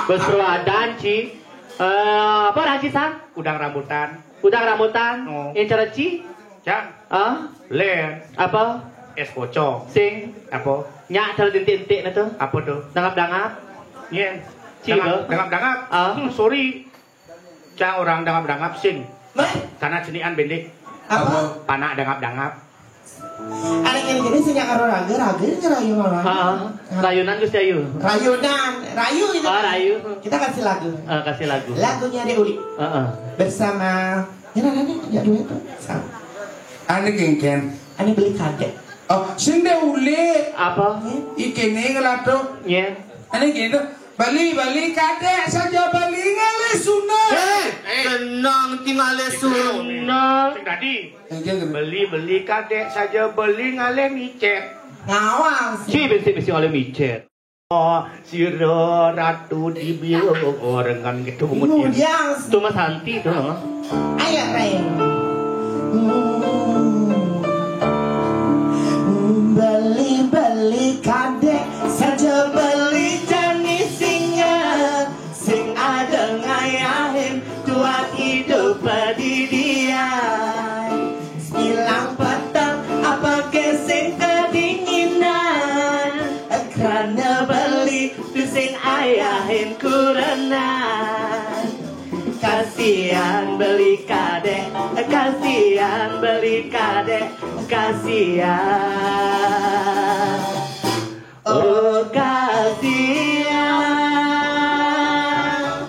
Berseruadan, Ci. Eh, apa lagi, Sang? Udang rambutan. Udang rambutan. Oh. Yang cara, Ci? Cang. Ah? Len. Apa? Es pocong. Sing. Apa? Nyak cara tintik-tintik na tuh. Apa tuh? Dangap-dangap. Nyen. Ci, Dangap, apa? dangap-dangap. Ah. Hmm, sorry. Cang orang dangap-dangap sing. Meh? Karena cenian bendik. Apa? Apa? Panak dangap-dangap. Ada yang jadi sing yang ragu-ragu ngerayu malah. Ah, rayunan Gusti Ayu. Rayunan, rayu itu. Ah, rayu. Kita kasih lagu. Ah, kasih lagu. Lagunya Dek Uli. Heeh. Bersama ini ada nih, ada duet tuh. Sama. Ane gengken. Ane beli kadek. Oh, sing Dek Uli. Apa? Ikene ngelato. Iya. Ane gitu. Beli, beli kadek saja beli ngalih sunat. Eh, eh. Tenang, tinggal sunat. Sing tadi. Yang dia gitu. Beli, beli kadek saja beli ngalih micet. Ngawang sih. Ci, bisi-bisi ngalih micet. Oh, sira ratu dibilang orang kan gitu. Bingung dia. Cuma Santi tuh. Ayo, Ray. Hmm. Beli-beli kadek saja beli jani singa sing ada ngayahin tuat hidup padidian. Silang petang apa ke sing kedinginan. Kerana beli tu sing ayahin kurenan. Kasihan beli kadek, kasihan beli kadek, kasihan. Oh, kasihan.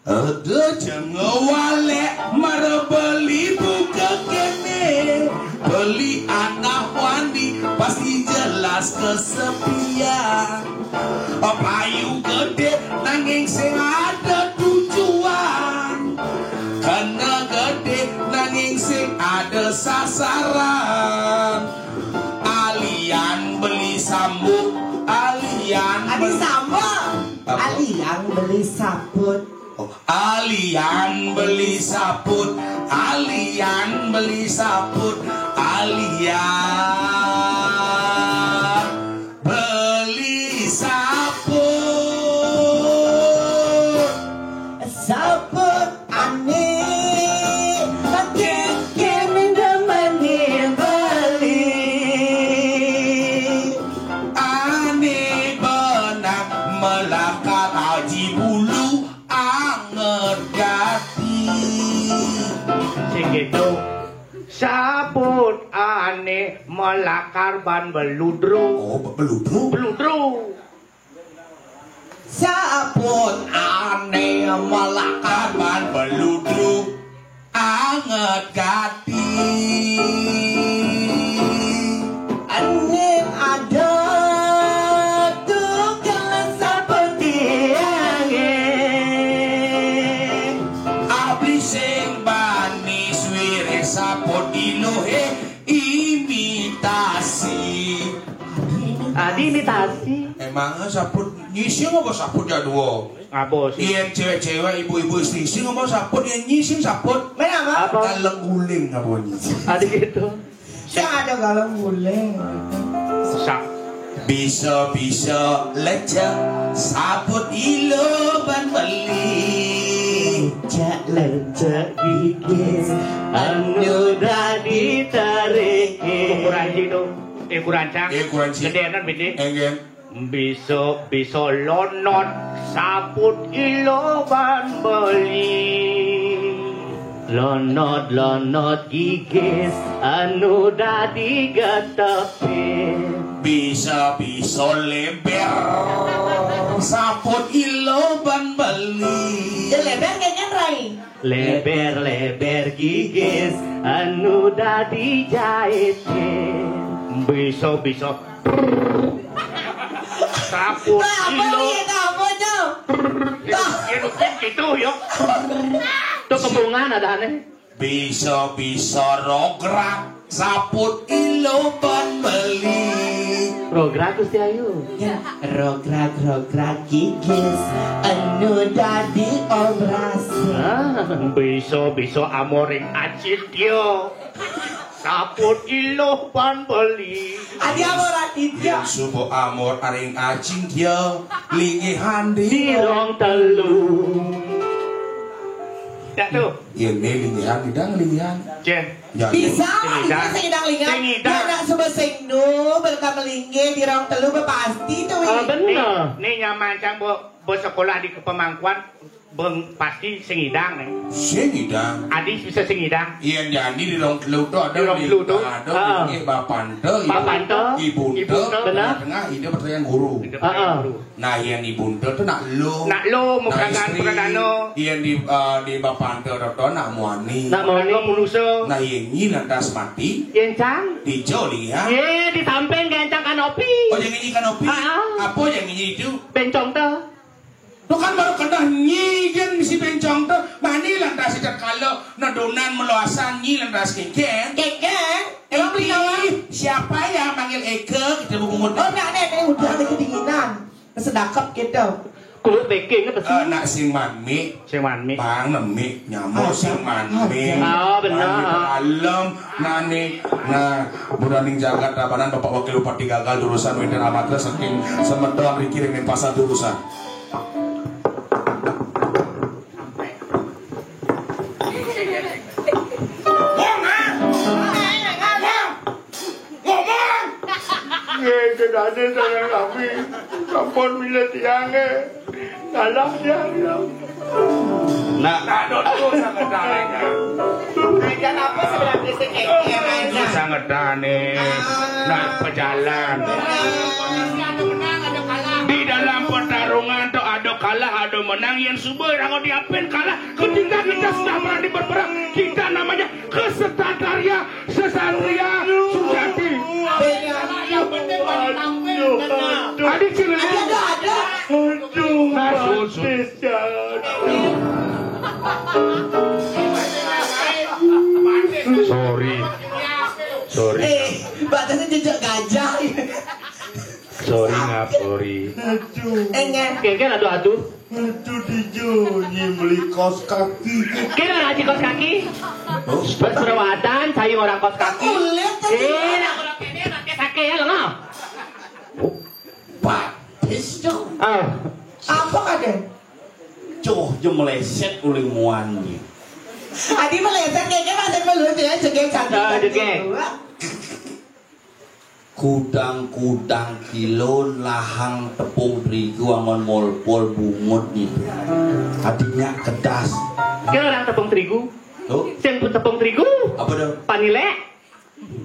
Ada jengawalek mara beli buka kene. Beli anak wandi pasti jelas kesepian. Payu gede nanging sing ada tujuan. Kena gede nanging sing ada sasaran. Alian beli sambut, alian Adi beli sambut. Apa? Alian beli saput. Oh, alian beli saput, alian beli saput, alian beli saput. Saput ane pakai kene demani beli. Ane benang melakar aji bulu anget gati. Sing gitu. Saput ane melakar ban beludru. Oh, be- beludru. Beludru. Saput ane melakar ban beludru anget gati. Ane ada tukang saput tiange. Abli sing bani swire saput iluhe imitasi. Adi imitasi. Emangnya saput nyising apa saput jadwal? Apa sih? Yen cewek-cewek, ibu-ibu, istri-istri ngomong saput, yen nyising saput. Kenapa? Apa? Galeng guling apa nyising? Ada gitu. Yang ada galeng guling. Sak. Bisa-bisa lecek, saput ilo ban beli. Lecek-lecek gigis, anu dadi terikis. Ukuran ji tu. Eh, ukuran cang. Eh, ukuran ji. Gedenan bini. Enggen. Bisa-bisa lonot, saput ilo ban beli. Lonot-lonot gigis, anu dadi getepin. Bisa-bisa leber, saput ilo ban beli. Ya, leber kayaknya, Rai. Leber-leber gigis, anu dadi jaitin. Bisa-bisa saput ilo. Apa ya, apa, Cok? Dah. Ya, ya, gitu, yo. Tu kebungan ada aneh. Bisa-bisa rograk, saput ilo ban beli. Rograk, Gusti Ayu. Ya, rograk-rograk gigis, anu dadi operasi. Ah, bisa-bisa amoring Acintya. Saput ilo ban beli. Adi amor Aditya. Yén suba amor aring Acintya, linggihan di rong telu. Ya, tu. Yén né linggihan, idang linggihan. Céh. Ya, bisa, sing idang. Bisa sing idang linggihan. Sing idang. Yén nak suba sing nu, berka melinggih di rong telu, ba pasti tu, wi. Ah, bener. Né, né nyaman cang, ba, ba sekolah di kepemangkuan. Beng, pasti sing idang, né. Sing idang. Adi bisa sing idang. Yén jani di rong telu tu ada. Di rong telu tu. Ada, ah, bapanta, ibunta, bener. Tengah-tengah, ida pertanyaan guru. Ida pertayaan guru. Nah, yén ibunta tu nak lu. Nak lu, mukakan istri. Pradana. Yén di, eh, di bapanta tu nak muani. Nak muani. Purusa. Nah, yén nyi lantas mati. Yén cang. Dija linggihan. Yé, di samping gancang kanopi. Oh, jani nyi kanopi. Ah. Apa jani nyi tu? Bencong tu. Tu kan baru keneh nyi gén si bencong tu, mani lantas tatkala nedunan meloasan nyi lantas kéngkén. Kéngkén? Emang beli kawan? Siapa yang manggil Eka? Kita bungut. Oh, nak, nak, nak, udah ada kedinginan. Sedakep gitu. Kulit beking apa sih? Eh, nak sing manmi. Sing manmi. Bang nemi nyamuk sing manmi. Oh, bener. Manmi palem, nani. Nah, budaning jagat Tabanan, Bapak Wakil Bupati gagal jurusan wénten amatra saking semeton riki ring pasar jurusan. Ngomong! Nggih, kedane sareng sami. Sampun milih tiange. Kalah tiang, ya. Nah, nah, dodo sangetane, Kang. Aja apa sebenarnya sing eker aja? Sangetane. Ah. Nah, pejalan. Di dalam pertarungan tuh ada kalah, ada menang. Yang suba rango diapin kalah, ketika kita sudah berani berperang, kita namanya kesatria, kesatria sujati. Yang penting bagi tampil, tenang. Adi Cilili. Ada, ada, ada. Aduh, nah, susu. Sorry. Sorry. Eh, batasnya jejak gajah. Sorry, ngap, sorry. Aduh. Enggak. Kira-kira adu-adu. Aduh, dijunyi beli kos kaki. Kira lagi kos kaki. Pas perawatan, saya orang kos kaki. Kulit tadi. Eh, nak orang kene, pakai sake ya, lo, no? Batis, Cok. Ah. Apa kadén? Cok, je meleset uling muan ni. Adi meleset, kayaknya masih melucu ya, jegek cantik. Ah, jegek. Kudang-kudang kilo lahang tepung terigu angon molpol bungut ni. Adiknya kedas. Kira orang tepung terigu? Tuh. Sing tepung terigu? Apa tuh? Panilek.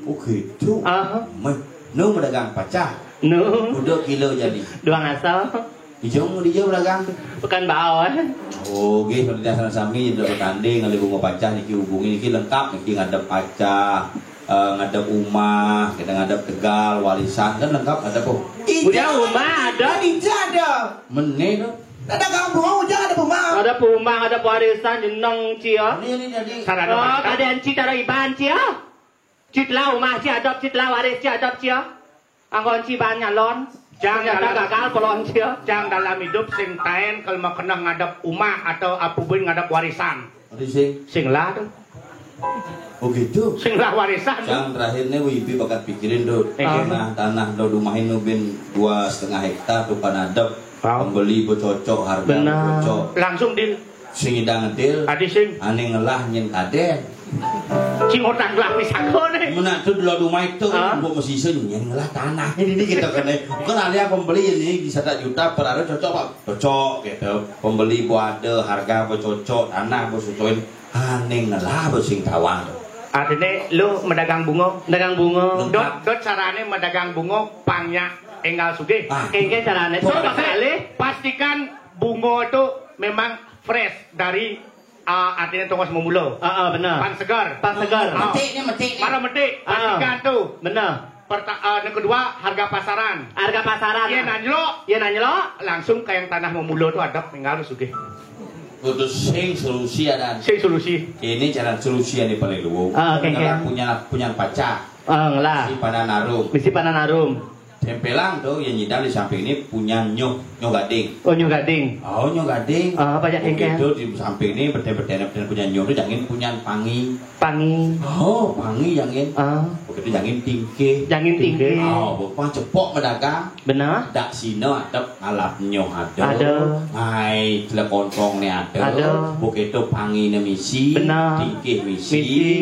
Oh, gitu. Aha. Meh, nu madagang pacah. Nu. Udah kilo jadi. Dua ngasal. Dijong, dijong dagang. Pekan Bao, eh. Oh, nggih, pendengar sareng sami, ida bertanding, ngalih bunga pacah, niki hubungi, niki lengkap, niki ngadep pacah, eh, ngadep umah, kita ngadep tegal, warisan, kan lengkap, ada, po. Udah, umah ada. Ija ada. Mene, no. Ada dagang bunga, udah ada bunga. Ada bunga, ada warisan, jeneng, cia. Ini, ini, jadi. Cara ada. Oh, ada anci, cara iban, cia. Cit lau umah ci adep, cit lau waris ci adep cia. Anggon ci ban nyalon. Ternyata dalam, gagal pelon cia. Cang dalam idup sing taén kalau mau kena ngadep umah atau apubun ngadep warisan. Adi sing. Sing lah tu. Oh gitu. Sing lah warisan. Yang terakhir nih, Wibi bakat pikirin tuh. Eh. Tanah, tanah lo dumahin nu bin dua setengah hektar tuh panadep. Pembeli becocok, harga becocok. Langsung di sing idang ngetil. Adi sing. Ane ngelah nyen kaden. Sing otak gelah pisako nih. Mena tuh lo dumah itu, ah, gua mesti iso nyen ngelah tanah. Ini nih kita kena. Bukan ada yang pembeli ini bisa tak juta per hari cocok, Pak. Cocok gitu. Pembeli bu ada, harga bu cocok, tanah bu sesuai. Ane ngelah bu sing tawang. Artine lu medagang bunga. Medagang bunga. Dot, dot carane medagang bunga pang nyak enggal sugih. Ah. Kengke carane. So, bakal alih. Pastikan bunga itu memang fresh dari, ah, artinya tongos memula. Ah, ah, benar. Pan segar. Pan segar. Ah. Metik ni, metik ni. Para metik, ah, pastikan tu. Benar. Perta-, ah, yang kedua, harga pasaran. Harga pasaran. Iya, nanjlok. Iya, nanjlok. Langsung ke yang tanah memula tu ada tinggal sugih. Putus sing solusi ada. Sing solusi. Ini jalan solusi yang paling luwung. Ah, oke, oke. Punya, punya pacar. Ah, ngelah. Si Pananarum. Mesti Pananarum. Tempelang tu yang nyidang di samping ini punya nyoh, nyoh gading. Oh, nyoh gading. Oh, nyoh gading. Ah, apa ya, kengke? Begitu di samping ini, betul-betul punya nyoh tu jangan punya pangi. Pangi. Oh, pangi jangin. Ah. Begitu jangin tingkih. Jangin tingkih. Oh, bukan cepok medagang. Benar. Dak sino adep ngalap nyoh ada. Ada. Ngai telekontong ni ada. Ada. Begitu pangi ni misi. Benar. Tingkih misi. Misi.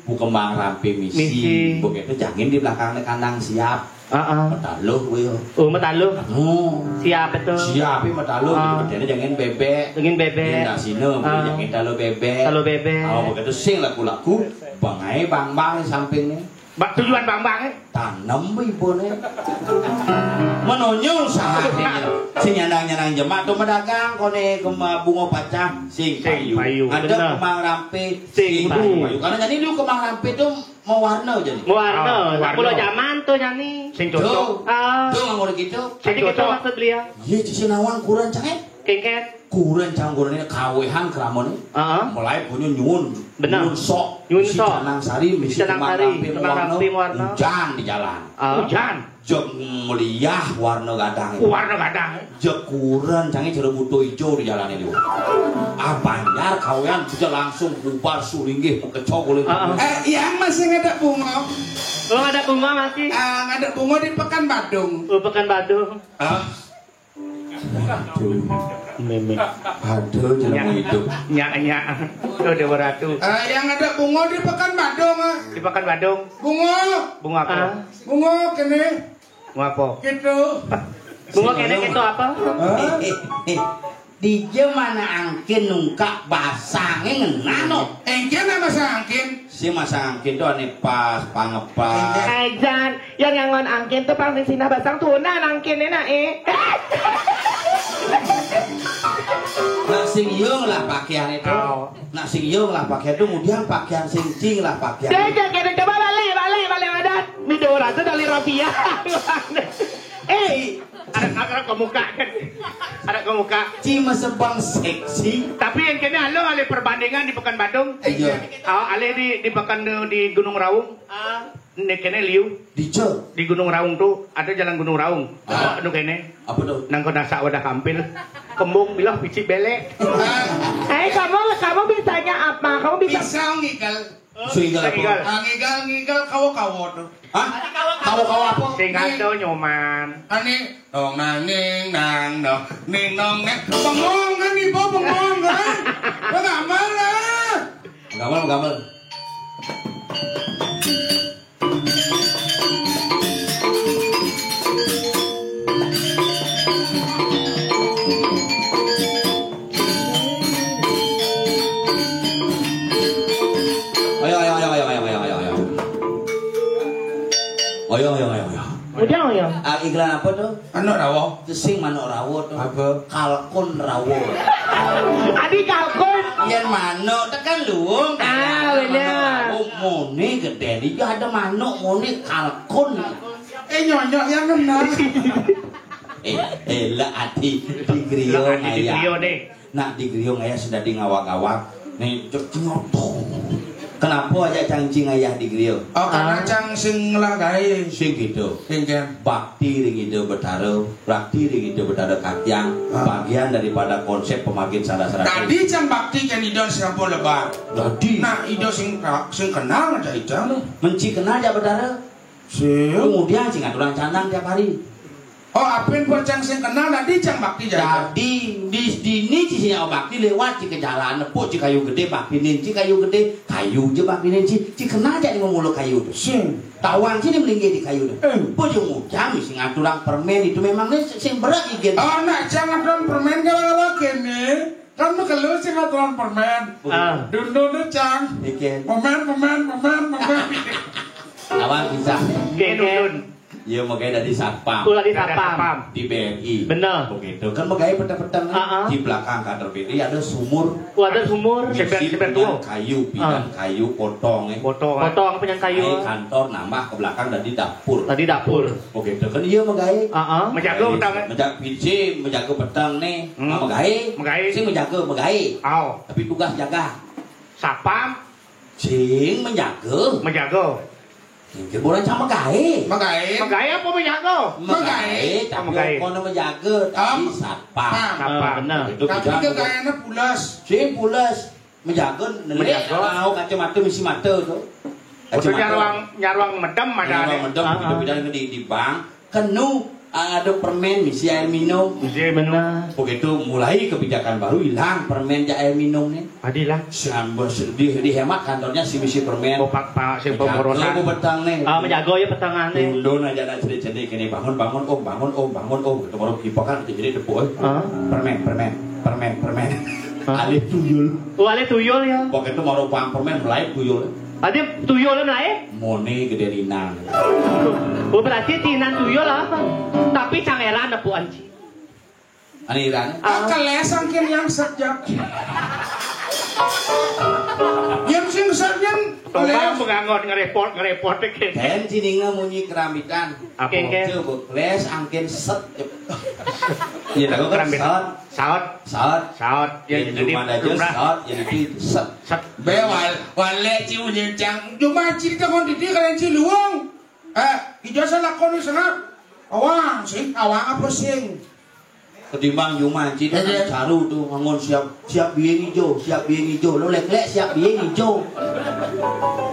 Bu kembang rampe misi. Misi. Begitu jangin di belakang ni kandang siap. Heeh. Metaluh kuwi. Oh, metaluh. Hmm. Siap itu. Siap iki metaluh. Ah. Bedene jangan bebek. Jangan bebek. Yen dak sino, ah, jangan taluh bebek. Taluh bebek. Oh, begitu sing laku-laku, bangai bang-bang sampingnya. Mbak tujuan bang-bang, eh? Tanem ibune. Menonyo usaha sing, sing nyandang-nyandang jemak tuh medagang kone kema bunga pacah sing, sing payu. Payu, ada bener. Kemang rampe sing, sing payu. Payu. Karena jadi lu kemang rampe tuh mewarna jadi. Mewarna. Ah, nak mewarna. Pulau zaman tuh nyani. Sing cocok. Tuh. Ah. Tuh ngomong gitu. Jadi gitu cocok. Maksud beliau. Iya, cici nawang kurang cengek. Kengket. Kurang canggur ini kawehan keramun. Heeh. Mulai punya nyun. Benar. Nyun sok. Nyun sok. Misi Canang Sari, misi Canang Sari, Kemang Rampi mewarna. Hujan di jalan. Ah. Hujan. Jek meliah warna gadang. Warna gadang. Jek kurang canggih cara buto ijo di jalan ini. Ah, Banjar kawehan bisa langsung bubar sulinggih mekecok oleh. Ah, ah. Eh, yang masih ngadak bunga? Oh, ngadak bunga masih. Ah, ngadak bunga di Pekan Badung. Oh, Pekan Badung. Ah. Aduh, Meme. Aduh, jelema hidup. Nyak, nyak. Tuh, Dewa Ratu. Ah, yang ada bunga di Pekan Badung, ah. Di Pekan Badung. Bunga. Bunga apa? Ah. Bunga kene. Bunga apa? Gitu. Bunga kene gitu apa? Hah? Dija mana angkin nungkak basange ngenano. Engke nama sangkin? Si masang angkin tuh ane pas, pangepas. Ajan, yang ngangon angkin tuh pang sing sinah basang tunan angkin enak, eh. Nak sing yung lah pakaian itu. Oh. Nak sing yung lah pakaian itu, kemudian pakaian sing cing lah pakaian. Dek, dek, dek, coba balik, balik, balik adat. Midora tuh dari Rafia. Eh, ada, ada kemuka kan? Ada kemuka. Cima sebang seksi. Tapi yang kena lo alih perbandingan di Pekan Badung. Iya. Oh, alih di, di Pekan di Gunung Raung. Ah. Ini kena liu. Di Jo. Di Gunung Raung tuh ada jalan Gunung Raung. Ah. Anu kene. Apa tuh? Nang kena sak wadah kampil. Kembung bilah picik belek. Ah. Eh, kamu, kamu bisanya apa? Kamu bisa. Bisa ngigal. Sing ngigal apa? Ngigal. Ah, ngigal, ngigal, kawo-kawo tuh. Hah? Kawo-kawo apa? Sing kado nyoman. Ani, dong nang ning nang dong ning nong neng. Bengong kan ibu, bengong kan? Lo gambar lah. Gambar, gambar. Ayo, ayo, ayo, ayo, ayo, ayo, ayo, ayo. Ayo, ayo, ayo, ayo. Udah, ayo. Ah, iklan apa tuh? Manuk rawa. Sing manuk rawa tuh. Apa? Kalkun rawa. Adi kalkun. Yen manuk tekan luwung. Ah, bener. Mone gede iki ada manuk mone kalkun. Eh, nyonyok yang kena. Eh, eh, lah ati di griya. Lah, ati di griya, nih. Nak di griya ngaya sudah di ngawak-ngawak. Nih, cek nyoto. Kenapa ajak cang cing ayah di griya? Oh, karena Ah. cang sing ngelah gaé. Sing gitu. Sing kén. Bakti ring Ida Betara, bakti ring Ida Betara Katiang, Ah. bagian daripada konsep pamagit salah seratus. Dadi cang bakti kén Ida sampun lebar. Dadi. Nah, Ida sing ka-, sing kenal ajak Ida. Menci kenal ajak Betara? Sing. Kemudian sing ngaturang canang tiap hari. Oh, apin pun cang sing kenal, dadi cang bakti jaga. Dadi, di dini ci sing bakti lewat ci ke jalan, nepuk ci kayu gedé, bakti nin ci kayu gedé, kayu ja bakti nin ci, ci kenal ja di memula kayu tu. Sing. Tawang ci ni melinggih di kayu tu. Eh. Pun jung ujang sing ngaturang permen itu memang ni sing berat igén. Oh, nak cang ngaturang permen ke bawah kéné. Kan makelo sing ngaturang permen. Ah. Dundun tu cang. Igén. Permen, permen, permen, permen. Lawan bisa. Gén, gén. Iya, magaé dadi satpam. Oh, dadi satpam. Di B R I. Bener. Begitu. Kan magaé peteng-peteng, kan? Ah, ah. Di belakang kantor B R I ada sumur. Oh, ada sumur. Misi Seber-, seber bidang tuh. Kayu, bidang Ah. Kayu, potong, eh. Potong, eh. Potong apa yang kayu? Magaé kantor nambah ke belakang dadi dapur. Dadi dapur. Begitu. Kan iya, magaé. Ah, ah. Menjaga Magaé peteng, eh. Menja-, bisi, menjaga peteng nih. Hmm. Nah, magaé. Magaé. Sing menjaga, magaé. Au. Tapi tugas jaga. Satpam. Sing menjaga. Menjaga. Sing orang cang magaé. Magaé. Magaé apa menjaga? Magaé, Magaé. Tapi Magaé. Bukan menjaga, tapi Am. Satpam. Satpam. Ah, benar. Itu tapi bidang ke apa? Gayanya pulas. Sing pulas. Menjaga, nelek, Menjaga. Mau kacamata misi mata tu. Betul, kacamata. Nyaruang, nyaruang medem ada. Nyaruang medem, ah, begitu ah. Bidang di, di bank. Kenu, ah, ada permen misi air minum. Misi air minum. Benar. Begitu mulai kebijakan baru, hilang permen ja air minum ni. Adilah. Sambil di, dihemat kantornya si misi permen. Oh, pak, pak, si menjaga pemborosan. Betang ni. Ah, menjaga ya petangan ni. Tundun aja nak cedik-cedik kini, bangun, bangun, om, bangun, om, bangun, om. Kita baru kipakan, kita jadi tepuk, eh. Ah. Permen, permen, permen, permen. Ah. Alih tuyul. Oh, alih tuyul ya. Begitu baru pang permen, mulai tuyul. Adi tuyul lain? Mone gedé rinang. Oh, berarti tinan tuyul apa? Tapi cang éra nepukan ci. Ani ran? Ah. Kelés angkin yang sejak. Yang sing sejak. Tolong pengangon ngerepot, ngerepot dikit. Dan sininga munyi kerambitan. Apa? Oke, oke. Coba kelés angkin set. Ya, tahu kan? Kerambitan. Saut. Saut. Saut. Saut. Ya, jadi cuma aja lumrah. Saut, jadi set. Set. Bé wal-, walek ci unyén cang. Cuma ci téh kon didi kalian ci luung. Eh, ijazah lakon sengak. Awang sing, awang apa sing? Ketimbang cuma ci téh iya. Kan caru tuh, ngangon siap, siap biing ijo, siap biing ijo. Lo lek-lek siap biing ijo.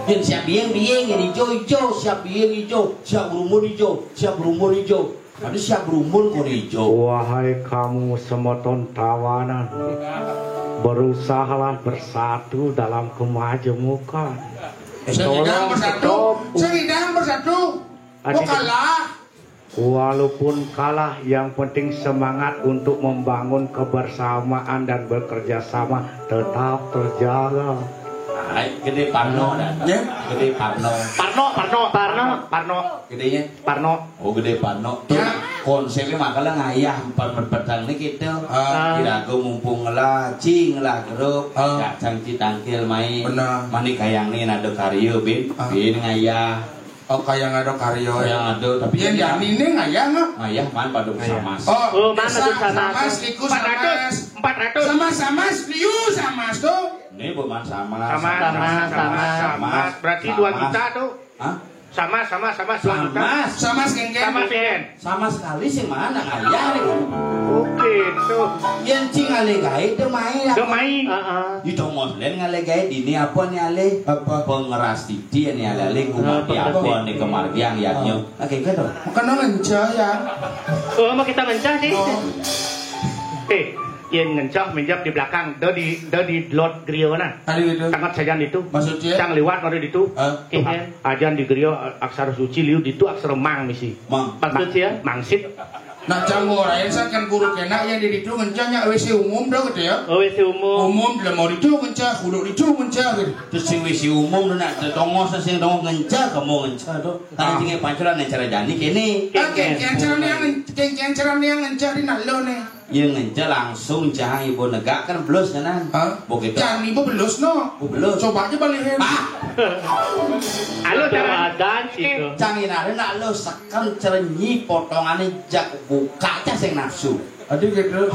Yén siap biing, biing, yén ijo, ijo, siap biing ijo, siap rumbun ijo, siap rumbun ijo. Ada siap rumbun kono ijo. Wahai kamu semeton tawanan, berusahalah bersatu dalam kemajemukan. Sing idang bersatu, sing idang bersatu. Kok kalah? Walaupun kalah, yang penting semangat untuk membangun kebersamaan dan bekerja sama tetap terjaga. Hai, Gedé Parno dah. Ya? Gedé Parno. Parno, Parno, Parno, Parno. Gedénya? Parno. Oh, Gedé Parno. Tuh, ya. Konsepnya makalah ngayah empat petang nih kita. Ah. Kira aku mumpung ngelah, ci ngelah grup, ah. Ya, cang ci tangkil main. Benar. Mani kayang nih ada karya, Bin. Ah. Bin ngayah. Oh, kayang ada karya. Kayang ada, tapi yang jani nih ngayah, nggak? Ngayah, man, pada sama. Oh, oh, man, pada sama. Samas, liku empat ratus, samas. Empat ratus. Samas, samas, liu samas tuh. Ini bukan sama. Sama, sama, sama, sama. Berarti dua juta tuh. Hah? Sama, sama, sama, dua juta. Sama. Sama, sing kén. Sama, sing kén. Sama sekali sih mana kaya nih. Oke, tuh. Yang cing alé gaé, dé main. Dé main. Heeh. Di tongos lén ngalé gaé, dini apa nih alé? Apa? Pengeras titi nih alé, alé, gumati apa nih kemargian, ya, nyo. Oke, gitu. Makan ngencah, ya. Oh, mau kita ngencah sih. Oh. Eh, yang ngencah minjak di belakang, do di, do di lot griya nah. Ada gitu. Tangat sajan itu. Maksudnya? Cang liwat ada ditu. Hah? Tuh, iya. Ajan di griya aksara suci liu ditu aksara mang misi. Mang. Maksud sih ya? Mangsit. Nah, cang ora, yang sakan guru kena yang di ditu ngencah nyak W C umum dah gitu ya. Oh, W C umum. Umum dalam mau ditu ngencah, kudu ditu ngencah gitu. Terus sing W C umum tu nak tongos, sing tongos ngencah, kamu ngencah tu. Tadi tinggal pancuran yang cara jani kini. Kan kengkeng cara yang ngen-, kengkeng cara yang ngencah di nalo nih. Iya, ngencah langsung cang ibu negak kan belus nyanan. Hah? Begitu. Cang ibu belus no. Oh, belus. Coba aja balikin. Ah. Alo, cara adan situ. Cang inare nak lo seken cerenyi potongane jak buka aja sing nafsu. Aduh gitu. Aduh.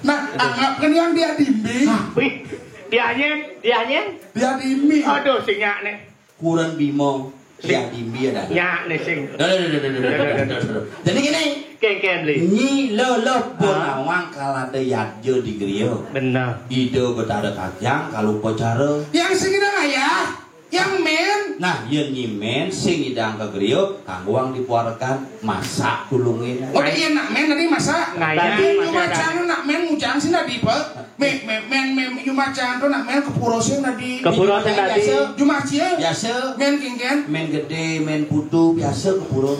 Nah, anggap kan yang dia dimbi. Wih. Diah nyén, diah nyén. Diah Dimbi. Aduh, sing nyak né. Kuren Bima, sing Diah Dimbi ada. Nyak né sing. Duh, duh, duh, duh, duh, duh, duh, duh, duh. Jadi gini, kénkén, Bli. Nyi leleh pun ah, awang kalau ada yadnya di griya. Bener. Ida Betara Kakyang kalau upacara. Yang sing ngidang ayah, yang men. Nah, yén nyi men sing ngidang ka griya, kanggo wang dipuarekan masak tulungin. Oh, iya nak men tadi masak. Ngayah. Tapi masih ada. Cuma cang nak men ngujang sih tadi, Pak. Mé, mé, mén, mé, Jumah Cang to nak mén ka pura sing tadi. Ka pura sing tadi. Biasa. Jumah Cié. Biasa. Mén kénkén. Mén gedé, mén putu, biasa ka pura.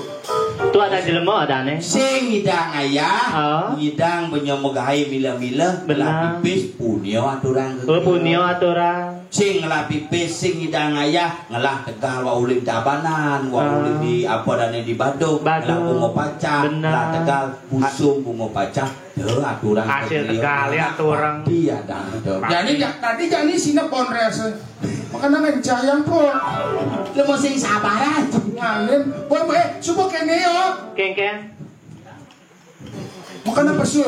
Tu ada jelema adané. Sing ngidang ayah, ah, ngidang benya magaé mila-mila, benar, ngelah pipis, punia aturang. Oh, punia aturang. Sing ngelah pipis, sing ngidang ayah, ngelah tegal wa uling Tabanan, wa ah, uling di apa adané di Badung, Badung, ngelah bunga pacah, benar, ngelah tegal, busung bunga pacah. Tuh, aturang hasil tegal ya, aturang. Iya, dah, dah. Jadi, ja-, tadi jani sina pondres. Makanya ngencayang, Po. Lu mesti sabaran. Ngalim. Bo, bo, eh, subuh kéné, yo. Kénkén. Makanya pesu.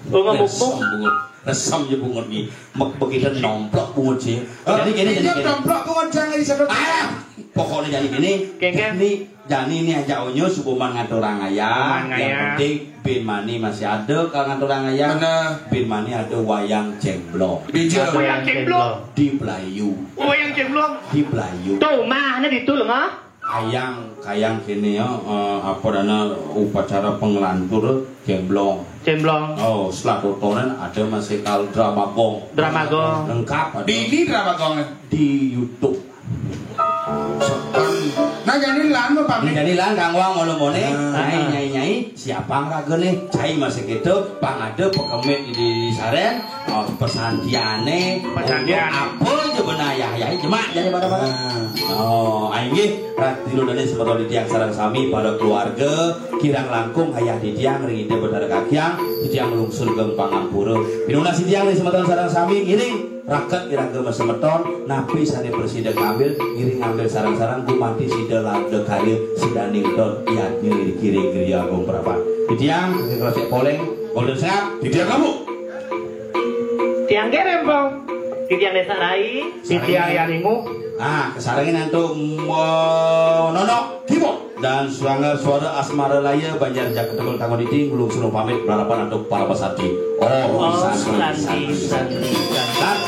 Oh, ngemuk-muk. Resem bungut. Resem ya bungut nih. Mek begitu nomplok bungut sih. Jadi gini, jadi gini. Nomplok bungut jangan disebut. Ah, pokoknya jadi gini. Kénkén. Ini Jani ini aja onyo subuh man ngaturang ayah. Yang penting bin mani masih ada kalau ngaturang ayah. Bener. Bin mani ada wayang cemblong. Wayang cemblong. Di Belayu. Wayang cemblong. Di Belayu. Tuh, mah, ini ditul, mah. Kayang, kayang kene ya, eh, apa dana upacara penglantur cemblong. Cemblong. Oh, setelah totonan ada masih kal drama gong. Drama gong. Lengkap ada. Di ini drama gong. Di YouTube. Nah, jani lan apa pamit? Jani lan kang wang ngolomone. Nah. Nyai, nyai, nyai, siapa raga nih? Cai masih gitu, pang ada pekemit di saren, oh, pesantiane, pesantian. Apa aja benar ya, ya, jemak jadi pada-pada. Nah. Oh, aing nggih, rat dino dane semeton titiang sareng sami pada keluarga, kirang langkung ayah titiang ring ida Betara Kakyang, titiang lungsur geng pangampura. Pinunas titiang ring semeton sareng sami ngiring raket iraga masemeton, napi sane prasida ngambil, ngiring ngambil sareng-sareng, gumanti sida labda karya, sidaning ton yadnya iri kiri griya agung prapat. Titiang, sing krosek poleng, golden sehat, titiang kamu. Tiang gerempong. Titiang desa rai. Titiang yaningu. Ah, kesarengin antuk mo-, nono, keyboard. Dan Sanggar Suara Asmara Laya, Banjar Jaket Tegul Tanggo Diti, ngulung suruh pamit, berharapan antuk para pesati. Oh, santi, santi, santi. Dan,